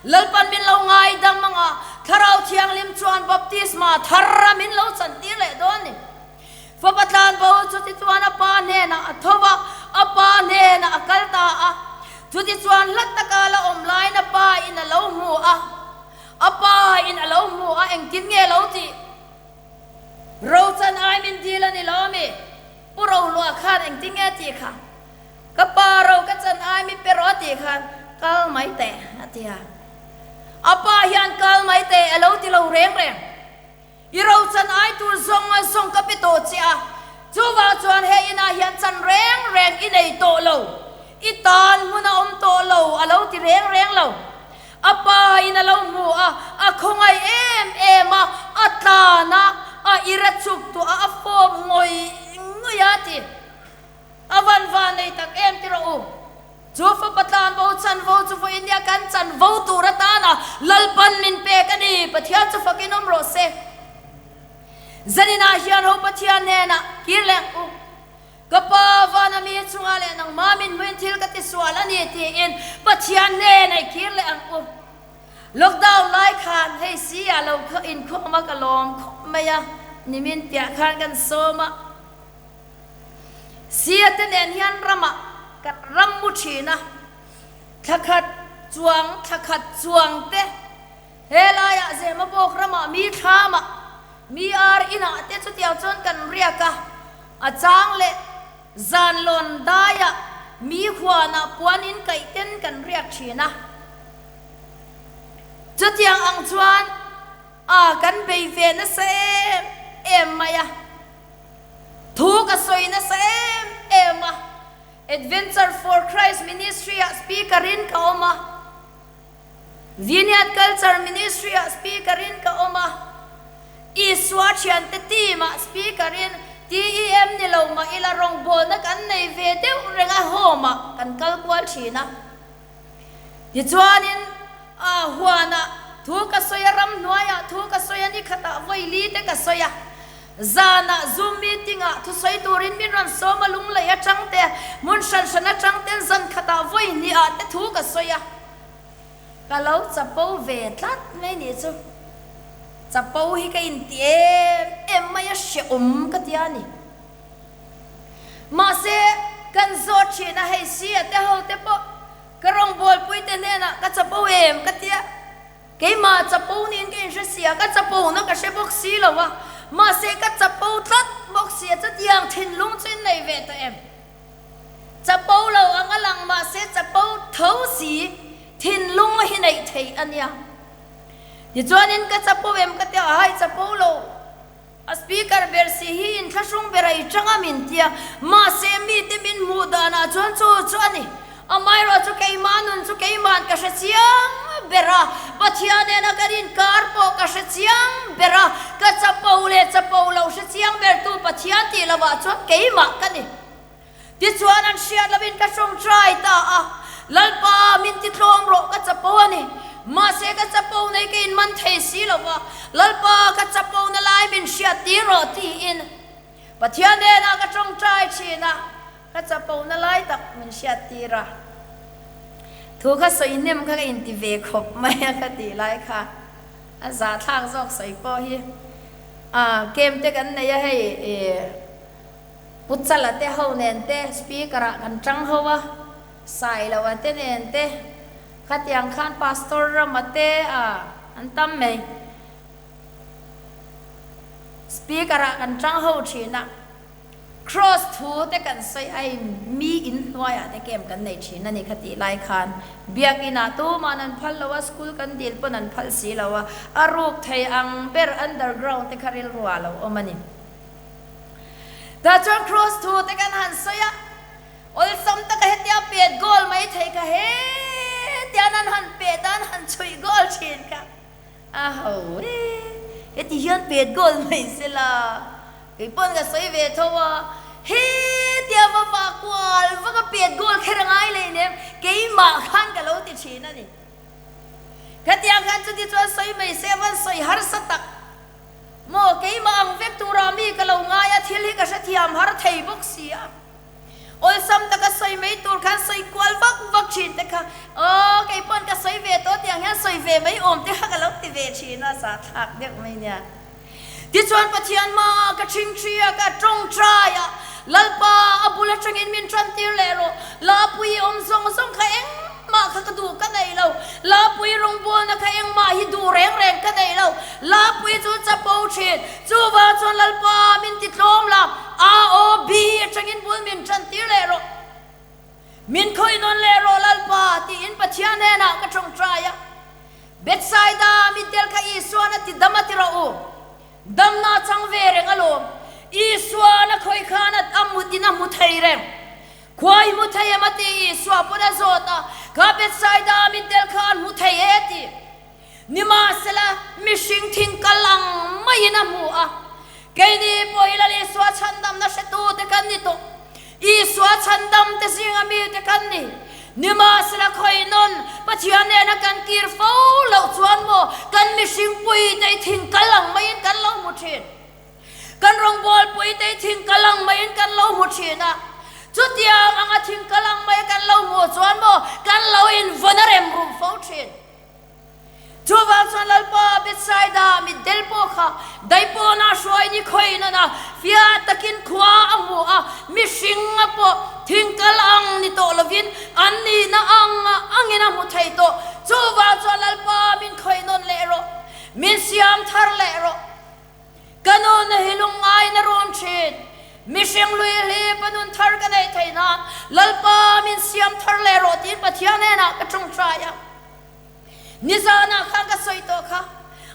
Lalpan min lo ngaidam ang a, Thlarau Thianghlim chuan baptisma thar a min lo chantir leh dawn a ni. Fapa tlanbo chutichuan a pa hnenah a tho va, a pa hnenah a kal ta a. Chutichuan hla taka la awm laiin a pa in a lo hmu a, a pa in a lo hmu a, engtin nge lo tih? Rochan ai min dil a ni lo ami? Pu Rohlua khan engtin nge a tih kha? Ka pa ro ka chan ai mi pe rawh a tih khan kal mai teh a ti a. A pa hian kal mai teh a lo ti lo reng reng. I rochan ai tur zawng a zawng ka pe tawh che a, chuvang chuan he inah hian chan reng reng i nei tawh lo, i tan hmun a awm tawh lo a lo ti reng reng lo. A pa in a lo hmu a, a khawngaih em em a, a tlan a, a ira chuk tuah a, a fawp ngawih ngawih a ti. A van van nei tak em ti rawh u. Chu fapa tlanbo chanvo chu vawiin nia kan chanvo tur atana Lalpan min pek a ni. Pathian chu fakin awm rawh se. Zaninah hian ho Pathian hnenah kir leh ang u. Ka pa vana mi chungah leh nangmah min hmuin thil ka ti sual a ni tiin Pathian hnenah i kir leh ang u. Lockdown lai khan hei si ah lo kha inkhawm a ka lawm khawp mai a, nimin piah khan kan sawm a. Sia te nen hian ramah kan ram mu thin a, thla khat chuang thla khat chuang te helaiah Zemabawk ramah mi thlamah mi ar inah te chutiang chuan kan riak a, a chang leh zanlawn daiah mi huanah puan in kaih ten kan riak thin a. Chutiang ang chuan a kan bei ve nasa em em mai a. Thu ka sawi nasa em em a, Adventure for Christ Ministry ah speaker in ka awm a, Vineyard Culture Ministry ah speaker in ka awm a, Isua thiante team ah speaker in TEM ni lo mah ila rawngbawlna kan nei ve deuh reng a home ah kan kal kual thin a. Tichuanin a huanah thu ka sawi a, ramhnuaiah thu ka sawi a, ni khatah vawi li te ka sawi a. Zanah Zoom meeting-ah thusawi turin min rawn sawm a, lunglei atang te, hmun hran hran atang ten zan khatah vawi hnihah te thu ka sawi a. Ka lo chapo ve tlat mai nih chu. Chapo hi ka inti em em mai a, hrehawm ka tia a ni. Mahse, kan zawt thin a, hei si a te ho te pawh ka rawngbawlpui te hnenah ka chapo em ka tia, keimah chapo niin ka inhre si a, ka chapo na ka hre bawk si lo a, mahse ka chapo tlat bawk si a, chutiang thinlung chu in nei ve tawh em? Chapo lo ang a lang mahse chapo tho si thinlung hi neih theih a nia. Tichuanin ka chapo em ka tia, hai chapo lo. A speaker ber si hi inthlahrung ber a i tang a min tia, mahse mite min hmuh danah chuan chu chu a ni. Amaherawh chu keimah nun chu keima'n ka hre chiang ber a, Pathian nena kan inkar pawh ka hre chiang ber a, ka chapo leh chapo lo hre chiang bertu Pathian tih lovah chuan keimah ka ni. Tichuan an hriat lovin ka tawngtai ta a, Lalpa, min ti tlawm rawh, ka chapo a ni. Mahse ka chapo nei ka inman thei si lo va, Lalpa, ka chapo na lai min hriat tir rawh tiin Pathian hnenah ka tawngtai thin a, ka chapo na lai tak min hriat tir a. Thu kha sawi hnem kha ka inti ve khawp mai a ka tih lai kha a zahthlak zawk sawi pawh hi a kem te kan nei a hei. Pu Chala te ho nen te speaker ah kan tang ho a, Sailoa te nen te, khatiang khan Pastor Rama te a an tam mai. Speaker ah kan tang ho thin a, Cross thu te kan sawi ai mi in hnuaiah te camp kan nei thin a ni kha tih lai khan Biakinn ah tuma'n an phal lo a, school kan dil pawn an phal si lo a, a ruk thei ang ber underground te kha rilru ah lo awm a ni. Tah chuan Cross thu te kan han sawi a, awlsam taka hetia pet goal mai thei kha hetian an han pet a, an han chhuih goal thin kha. A ho e, heti hian pet goal mai se la, kei pawn ka sawi ve tho a, hetia va vah kual vak a pet goal kher a ngai leh nem, keimah khan ka lo ti thin a ni. Khatiang khan chuti chuan sawi mai se a van sawi harsa tak maw, keimah ang vek turah mi ka lo ngai a, thil hi ka hrethiam har thei bawk si a. Awlsam taka sawi mai tur khan sawi kual vak vak thin te kha, Aw, kei pawn ka sawi ve tawh tiang hian sawi ve mai awm te kha ka lo ti ve thin a, zahthlak deuh mai nia. Tichuan Pathian hmaah ka ṭhingṭhi a, ka ṭawngṭai a, Lalpa, a bul aṭangin min ṭantir leh rawh, Lapui awm zawng zawng kha engmah kha ka duh ka nei lo, Lapui rawngbawlna kha engmah hi duh reng reng ka nei lo, Lapui chu chapo thin, chuvang chuan Lalpa min ti tlawm la, A aw bi atangin bul min tan tir leh rawh, min khawih nawn leh rawh Lalpa tiin Pathian hnenah ka tawngtai a. Bethsaida mitdel kha Isuan a ti dam a ti rawh u, damna a chang ve reng alawm, Isuan a khawih khan a mutin a hmu thei reng. Khua i hmu thei em a ti Isua pawn a zawt a, kha Bethsaida mitdel kha an hmu thei e a ti. Nimahsela, mihring thing kal ang maiin a hmu a. Keini pawh hi Lal Isua chhandamna hretute kan ni tawh. Isua chhandamte zinga mite kan ni. Nimahsela, khawi nawn Pathian nena kan kir fo loh chuan maw kan mihring puite i thing kal ang maiin kan lo hmu thin. Kan rawngbawlpuite i thing kal ang maiin kan lo hmu thin a. Chutiang anga thing kal ang mai kan lo hmuh chuan maw kan lo invawn a rem rum fo thin. Chuvang chuan Lalpa Bethsaida mitdel pawh kha daipawnah hruai ni khawi nana fiah takin khua a hmu a, mihringa pawh thingkal ang ni tawh lovin an nihna ang angin a hmu thei tawh. Chuvang chuan Lalpa min khawih nawn leh rawh, min siam thar leh rawh. Ka nunna hi lungngain a rawn thin. Mihring lui hlip a nun thar ka neih theih nan Lalpa min siam thar leh rawh tiin Pathian hnenah ka tawngtai a. Nizanah khan ka sawi tawh kha,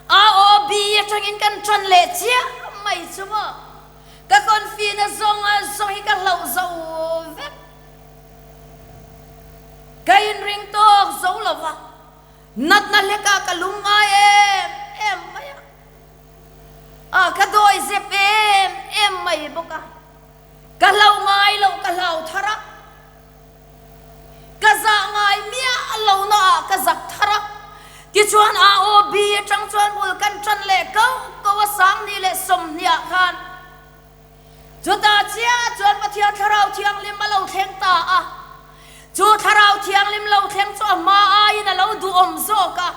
AOB atangin kan tan leh chiah mai chu maw. Ka confi na zawng a zawng hi ka hlauh zo vek. Ka inring tawk zo lo va, natna hlekah ka lungngai em em mai a. A, ka dawi zep em em mai bawk a, ka hlau ngai loh ka hlau thar a, ka zah ngai miah lo na ah ka zak thar a, tichuan AOB atang chuan bul kan tan leh kau kau a 20 leh 20 ah khan chutah chiah chuan Pathian Thlarau Thianghlim a lo thleng ta a, chu Thlarau Thianghlim lo thleng chu a hma aiin a lo duhawm zawk a.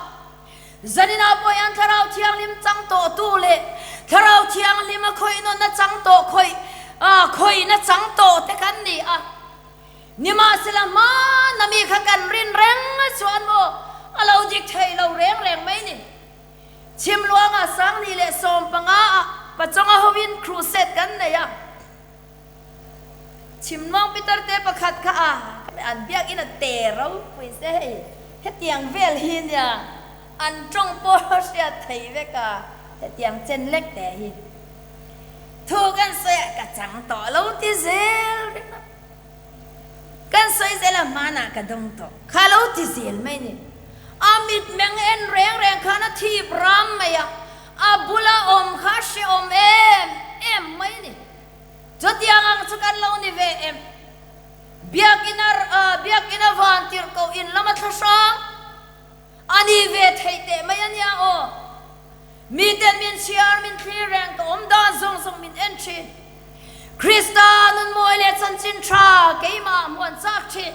Zaninah pawh hian Thlarau Thianghlim chang tawhtu leh Thlarau Thianghlima khawihnawnna chang tawh khawih khawihna chang tawh te kan ni a. Nimahsela hmana mi kha kan rin reng chuan maw a lo dik thei lo reng reng mai ni. Chhimluangah 20 leh 15 ah Pachawnga hovin crusade kan nei a. Chhimnuang Pitar te pakhat kha a an biakin a te ropui se hei hetiang vel hi nia an tawng pawh hriat thei vek a hetiang chen lek te hi thu kan sawi a ka chang tawh lo ti zel ringawt kan sawi zel a hmanah ka dawng tawh kha lo ti zel mai ni a mitmeng en reng reng khan a thip ram mai a a bula awm kha a hrehawm em em mai ni. Chutiang ang chu kan lo ni ve em? Biakina Biakina van tirhkoh in lama thla hrang a ni ve theih teh mai a nia aw. Miten min chhiar min thlir reng ka awm dan zawng zawng min en thin. Krista nunmawi leh chanchin tha keimah hmuan chak thin.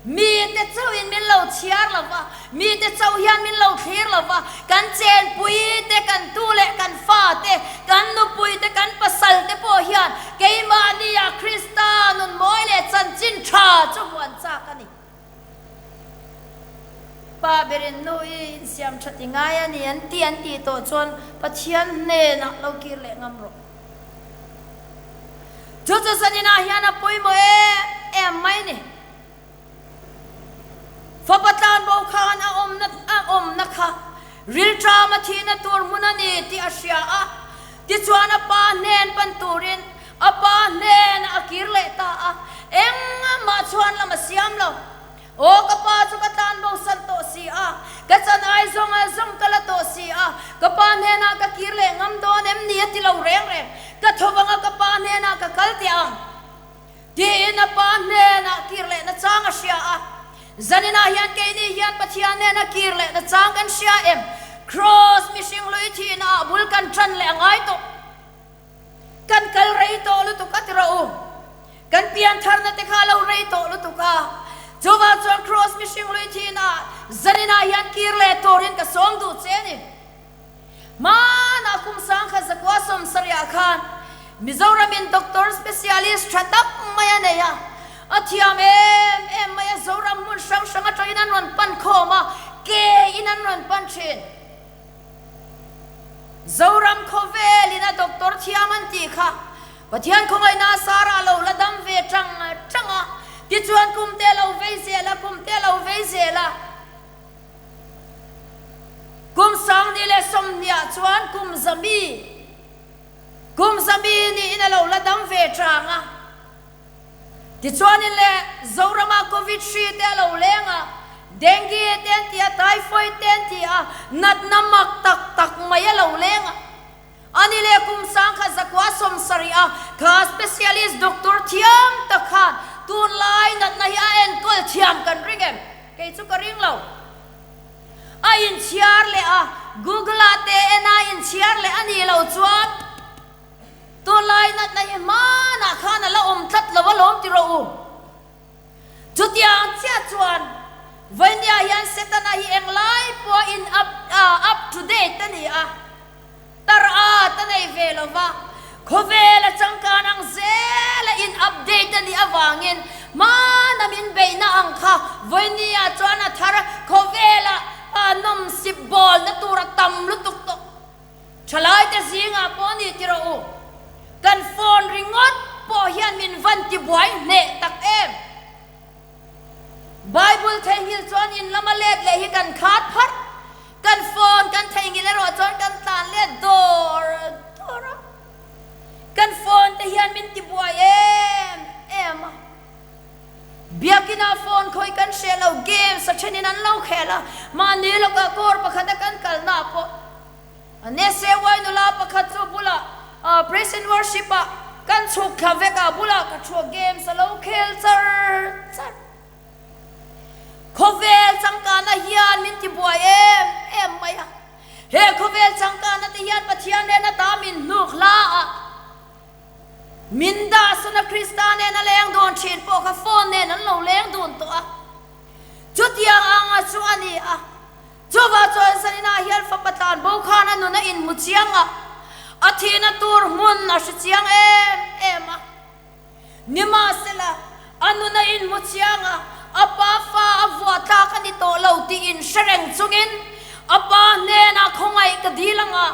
Mite chauhin min lo chhiar lo va, mite chauh hian min lo thlir lo va, kan chenpuite, kan tu leh kan fate, kan nupuite, kan pasalte pawh hian keimahnia Krista. Pa berin nu i insiam that i ngai a ni an ti an tih tawh chuan Pathian hnenah lo kir leh ngam rawh. Chu chu zaninah hian a pawimawh em em mai ni. Fapa tlanbo khan a awmna a awmna kha rilṭam a thihna tur hmun a ni tih a hria a, tichuan a pa hnen pan turin a pa hnenah a kir leh ta a, engmah chhuan lam a siam lo. Aw ka pa chu ka tlanbo san tawh si a, ka chan ai zawng a zawng ka la tawh si a, ka pa hnenah ka kir leh ngam dawn em ni a ti lo reng reng, ka tho vanga ka pa hnenah ka kal teh ang. Tiin a pa hnenah kir lehna chang a hria a. Zaninah hian keini hian Pathian hnena kir lehna chang kan hria em? Kraws mihring hlui thihna ah bul kan tan leh a ngai tawh. Kan kal rei tawh lutuk a ti rawh u. Kan pian tharna te kha a lo rei tawh lutuk a. Chuvang chuan Kraws mihring hlui thihna ah zaninah hian kir leh turin ka sawm duh che a ni. Hmanah kum 1900 sawmsarihah khan Mizoramin doctor specialist tha tak mai a nei a, a thiam em em mai a, Zoram hmun hrang hrang atangin an rawn pan khawm a, ke in an rawn pan thin. Zoram khawvelin a doctor thiam an tih kha Pathian khawngaihna a sarah lo la dam ve tang tang a, tichuan kum te a lo vei zel a, kum te a lo vei zel a. Kum 2020ah chuan kum zami, kum zami niin a lo la dam ve chang a. Tichuanin le Zorama Covid hri te a lo leng a, Dengue te an ti a, Typhoid te an ti a, natna mak tak tak mai a lo leng a. Ani leh kum 1970 a kha specialist doctor thiam tak khan tunlai natna hi a enkawl thiam kan ring em? Kei chu ka ring lo. A inchhiar leh a, Google ah te en a inchhiar leh a nih loh chuan tunlai natna hi hmanah khan a la awm tlat lo alawm ti rawh u. Chutiang chiah chuan Vainia hian Setana hi englai pawh in up up to date a ni a, tar at a nei ve lo va, khawvel a changkan ang zela in update a nih avangin hmana min beihna ang kha Vainia chuan a thar khawvela nawmsip bawlna tur a tam lutuk tawh. Thalaite zingah pawh ni ti rawh u, kan phone ringawt pawh hian min van ti buai hneh tak em? Bible theihnghilh chuan in lama let leh hi kan khat pharh, kan phone kan theihnghilh erawh chuan kan tlan let dawr dawr a, kan phone te hian min ti buai em em a. Biakina phone khawi kan hreh lo, games a thenin an lo khel a, mahni lawkah kawr pakhata kan kalna pawh A NSAY nula pakhat chu bulah Praise and Worship ah kan chhuk thla vek a, bulah ka thu a games a lo khel char char. Khawvel changkana hian min ti buai em em mai a, he khawvel changkana te hian Pathian nen ata min hnuk hla a, min dah sawn a Krista nen a leng dun thin pawh kha phone nen an lo leng dun tawh a, chutiang anga chu a ni a. Chuvah chuan zaninah hian fapa tlan bo khan a nun a inhmu chiang a, a thihna tur hmun a hre chiang em em a. Nimahsela, a nun a inhmu chiang a, a pa fa a vuah tlak a ni tawh lo tih inhre reng chungin a pa hnenah khawngaih ka dil ang a,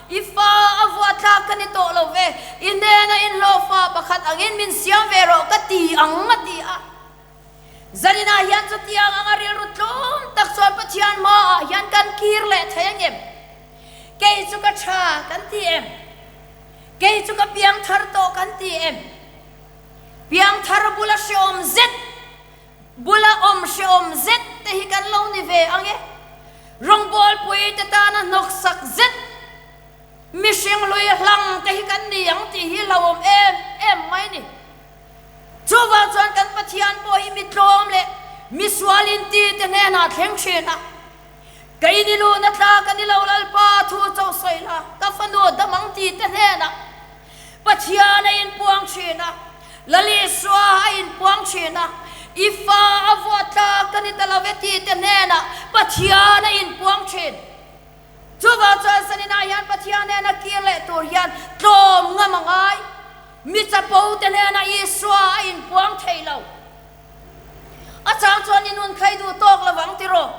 I fa a vuah tlak ka ni tawh lo ve, i hnena inhlawhfa pakhat angin min siam ve rawh ka ti ang a ti a. Zaninah hian chutiang anga rilru tlawm tak chuan Pathian hmaah hian kan kir leh thei ang em? Kei chu ka tha kan ti em? Kei chu ka piang thar tawh kan ti em? Piang thar bula hrehawm zet, bula awm hrehawm zet te hi kan lo ni ve ang e. Rawngbawlpui te tana hnawksak zet, mihring hlui hlang te hi kan ni ang tih hi hlauhawm em em mai ni. Chuvang chuan kan Pathian pawh hi mi tlawm leh mi sual inti te hnenah thleng thin a, Kei ni luhna tla ka ni lo Lalpa thu cho sawi la, ka fanu dam ang ti te hnenah Pathian a inpuang thin a, Lal Isua a inpuang thin a, I fa a vuah tla ka ni ta lo e ti te hnenah Pathian a inpuang thin. Chuvang chuan zaninah hian Pathian hnena kir leh tur hian tlawm ngam a ngai. Mi chapo te hnenah Isua a inpuang thei lo. A chang chuan i nun khai duh tawk lovang tiraw?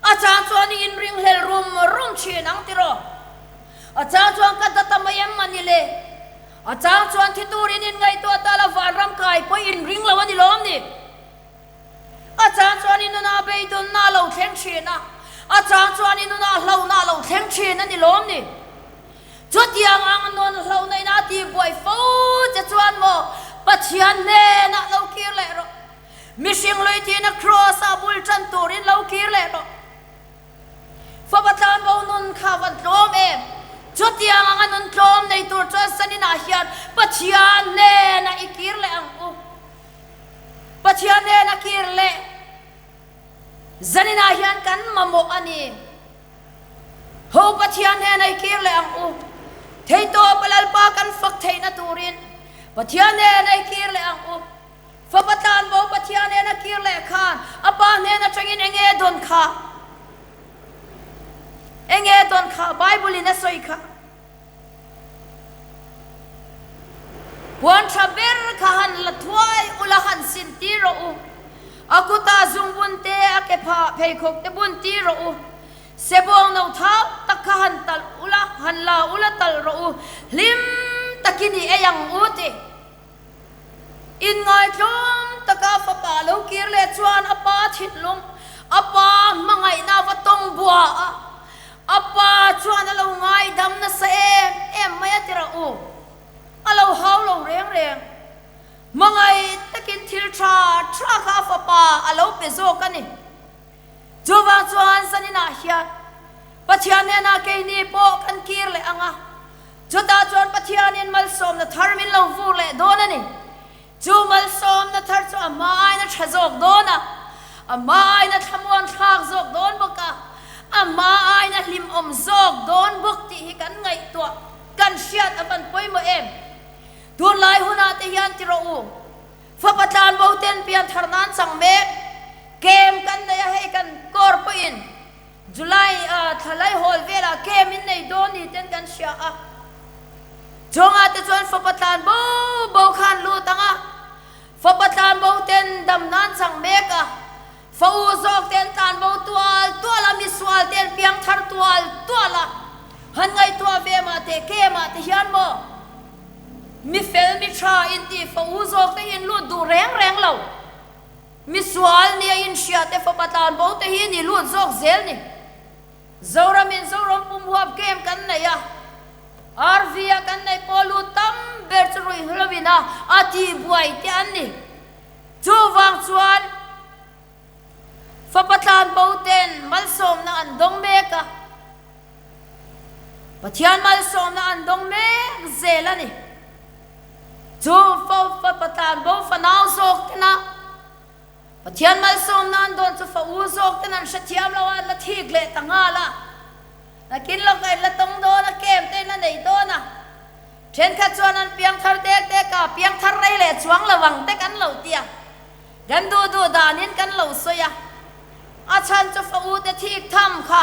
A chang chuan i inringhlel rum rum thin ang tiraw? A chang chuan ka data mai em a ni le? A chang chuan thi turin inngaihtuah ta la vanram kai pawh i inring lo a ni lawm ni? A chang chuan i nunah beidawnna a lo thleng thin a, a chang chuan i nunah hlauhna a lo thleng thin a ni lawm ni? Chutiang ang nun hlauhna ina tihbuai fo che chuan maw Pathian hnenah lo kir leh rawh. Mihring lui thihna Kraws-ah bul tan turin lo kir leh rawh. Fapa tlanbo nun kha van tlawm em? Chutiang anga nun tlawm nei tur chuan saninah hian Pathian hnenah i kir leh ang u. Pathian hnena kir leh zaninah hian kan mamawh a ni. Ho Pathian hnena i kir leh ang u. Theitawpa Lalpa kan fak theihna turin Pathian hnena i kir leh ang u. Fapa tlanbo Pathian hnena kir leh khan a pa hnen atangin enge dawn kha? Enge dawn kha? Bible in a sawi kha. Puan tha ber kha han la thuai ula han sin tir rawh u. A kutah zungbun te, a ke phah pheikhawk te bun tir rawh u. Sebawng no thau tak kha han talh ula, han la ula talh rawh u. Hlim takin i ei ang u ti. Inngaitlawm taka fapa lo kir leh chuan a pa thinlung, a pa hmangaihna va tawng bua a, a pa chuan a lo ngaidam nasa em em mai a ti rah u. A lo hau lo reng reng. Hmangaih takin thil tha tha kha a fapa a lo pe zawk a ni. Chuvang chuan zaninah hian Pathian hnenah keini pawh kan kir leh ang a, chutah chuan Pathianin malsawmna thar min lo vur leh dawn a ni. Chu malsawmna thar chu a hma aiin a tha zawk dawn a, a hma aiin a thlamuan thlak zawk dawn bawk a, a hma aiin a hlimawm zawk dawn bawk tih hi kan ngaihtuah, kan hriat a van pawimawh em? Tunlai hunah te hian ti rawh u. Fapa tlanbo ten pianthar nan chang mek kem kan nei a, hei kan kawr pawhin July a thlalai hawl velah kem in nei dawn ni ten kan hria a, chungah te chuan fapa tlanbo bo khan lut ang a, fapa tlanbo ten dam nan chang mek a, fa u zawk ten tlanbo tual tual a, misual ten piangthar tual tual a, han ngaihtuah ve mah teh kemah te hian maw? Mi fel mi tha inti fa u zawk te hi in lut duh reng reng lo. Mi sual nia in hria te fapa tlan bo te hi ni lut zawk zel ni. Zoram in Zoram pum huap game kan nei a, RV a kan neih pawh lut tam ber chu ruih hlo in a a tih buai te an ni. Chuvang chuan fapa tlan bo ten malsawmna an dawng mek a. Pathian malsawmna an dawng mek zel a ni. Chu fo fapa tlan bo fanau zawk tena Pathian malsawmna an dawn chu fa u zawk ten an hrethiam lo a, an la thik leh ta nghal a. Nakin lawkah in la tawng dawn a, kem te in la nei dawn a. Thenkhat chuan an piangthar dek dek a, piangthar rei leh chuang lo ang te kan lo ti a. Kan duh duh danin kan lo sawi a, a chhan chu fa u te thik tham kha,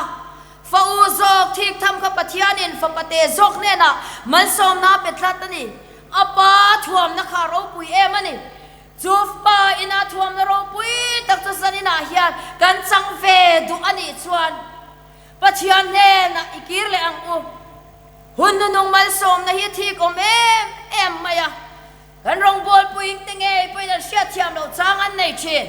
fa u zawk thik tham kha Pathianin fapa te zawk hnenah malsawmna a pe tlat a ni. A pa thuamna kha a ropui em a ni. Chu pa ina thuamna ropui tak chu zaninah hian kan chang ve duh a nih chuan Pathian hnenah i kir leh ang u. Hun nunung malsawmna hi thik awm em em mai a. Kan rawngbawlpuiin te ngei pawhin an hriatthiam loh chang an nei thin.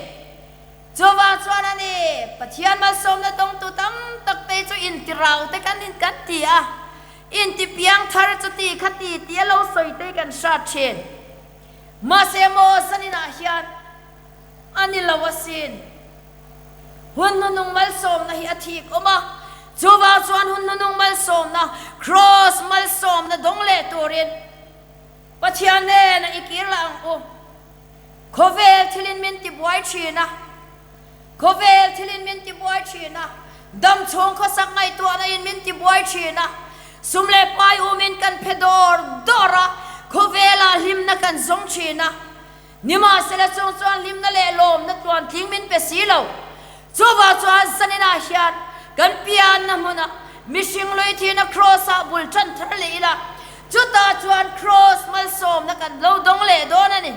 Chuvang chuan a ni, Pathian malsawmna dawngtu tam tak te chu intirau te kan in kan ti a, intipiang thar chu ti kha ti ti a lo sawi te kan hrat thin. Mahse maw zaninah hian a ni lo asin. Hun hnunung malsawmna hi a thik awm a, chuvang chuan hun hnunung malsawmna, Kraws malsawmna dawng leh turin, Pathian hnenah i kir lah ang u. Khawvel thilin min tibuai thin a, Khawvel thilin min tibuai thin a, Dam chhung khawsak ngaihtuahna in min tibuai thin a, Sum leh pai umin kan phe dawr dawr a, Khawvelah hlimna kan zawng thin a. Nimahsela chung chuan hlimna leh lawmna tluantling min pe si lo. Chuvang chuan zaninah hian kan pianna hmunah mihring lui thihna Kraws-ah bul tan thar leh ila, chutah chuan Kraws malsawmna kan lo dawng leh dawn a ni.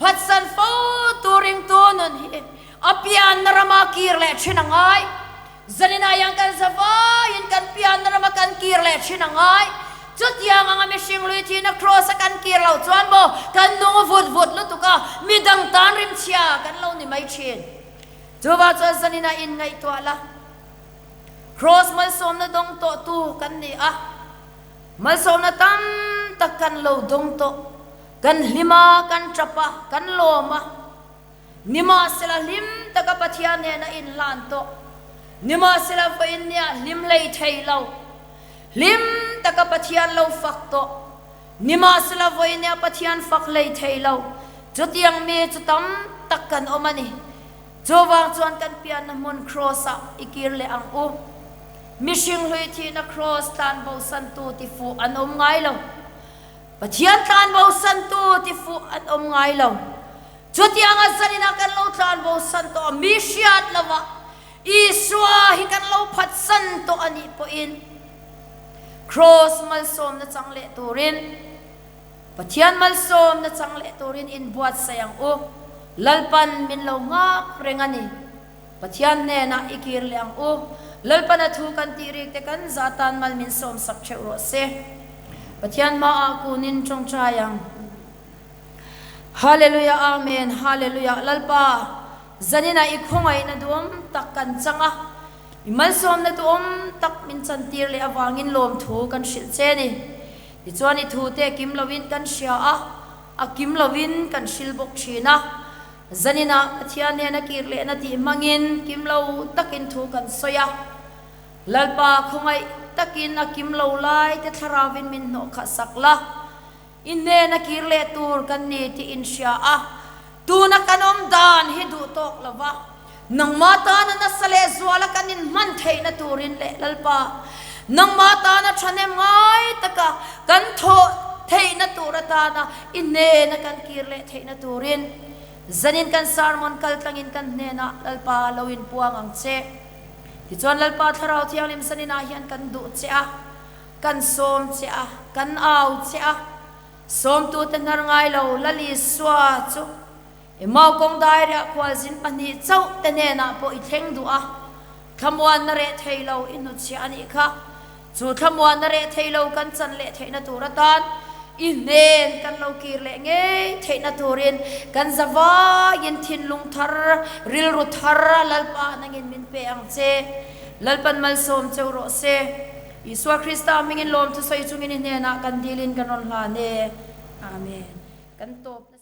Phatsan fo tu ringtu nun hi a pianna rama kir leh thin a ngai. Zaninah hian kan za vaiin kan pianna rama kan kir leh thin a ngai. Chutiang anga mihring lui thihna Kraws a kan kir loh chuan maw kan nung vut vut lutuk a, midang tan rimchhia kan lo ni mai thin. Chuvang chuan zaninah inngaihtuah la, Kraws malsawmna dawng tawhtu kan ni a, malsawmna tam tak kan lo dawng tawh. Kan hlim a, kan tap a, kan lawm a. Nimahsela hlim taka Pathian nen a inhlan tawh. Nimahsela vawiin nia hlim hlei thei lo. Hlim taka Pathian lo fak tawh. Nimahsela vawiin nia Pathian fak hlei thei lo. Chutiang mi chu tam tak kan awm a ni. Chuvang chuan kan pianna hmun Kraws-ah i kir leh ang u. Mihring hlui thihna Kraws tlan bosantu tifuh an awm ngai lo. Pathian tlan bosantu tifuh an awm ngai lo. Chutianga zaninah kan lo tlan bosan tawh a, mi hriat lovah Isua hi kan lo phatsan tawh a nih pawhin Kraws malsawmna chang leh turin, Pathian malsawmna chang leh turin inbuatsaih ang u. Lalpan min lo nghak reng a ni. Pathian hnenah i kir leh ang u. Lalpan a thu kan tih rik te kan za tan mal min sawm sak theuh rawh se. Pathian hmaah kunin tawngtai ang. Hallelujah Amen Hallelujah Lalpa zaninah i khawngaihna duhawm tak kan chang a, i malsawmna duhawm tak min chantir leh avangin lawmthu kan hrilh che ni. Tichuan i thu te kim lovin kan hria a, a kim lovin kan hril bawk thin a. Zaninah Pathian hnena kir lehna tih hmangin kim lo takin thu kan sawi a. Lalpa khawngaih takin a kim lo lai te thlarauin min hnawh kha sak la. I hnena kir leh tur kan ni tih in hria a. Tuna kan awm dan hi duh tawk lo va. Nangmah tana nasa leh zuala kan inhman theihna turin leh Lalpa, nangmah tana thahnem ngai taka kan thawh theihna tur atana i hnena kan kir leh theihna turin zanin kan sermon kaltlangin kan hnenah Lalpa lo inpuang ang che. Tichuan Lalpa Thlarau Thianghlim zaninah hian kan duh che a, kan sawm che a, kan au che a, sawmtute hnar ngai lo Lal Isua chu I mau kawng dairiah khualzin pahnih chauh te hnenah pawh i thleng duh a, thlamuanna reh thei lo i hnutchhiah a nih kha. Chu thlamuanna reh thei lo kan chan leh theihna tur atan i hnen kan lo kir leh ngei theihna turin kan za vaiin thinlung thar, rilru thar Lalpa nangin min pe ang che. Lalpan malsawm cheu rawh se. Isua Krista hmingin lawmthu sawi chungin i hnenah kan dilin kan rawn hlan e. Amen. Kan tawp.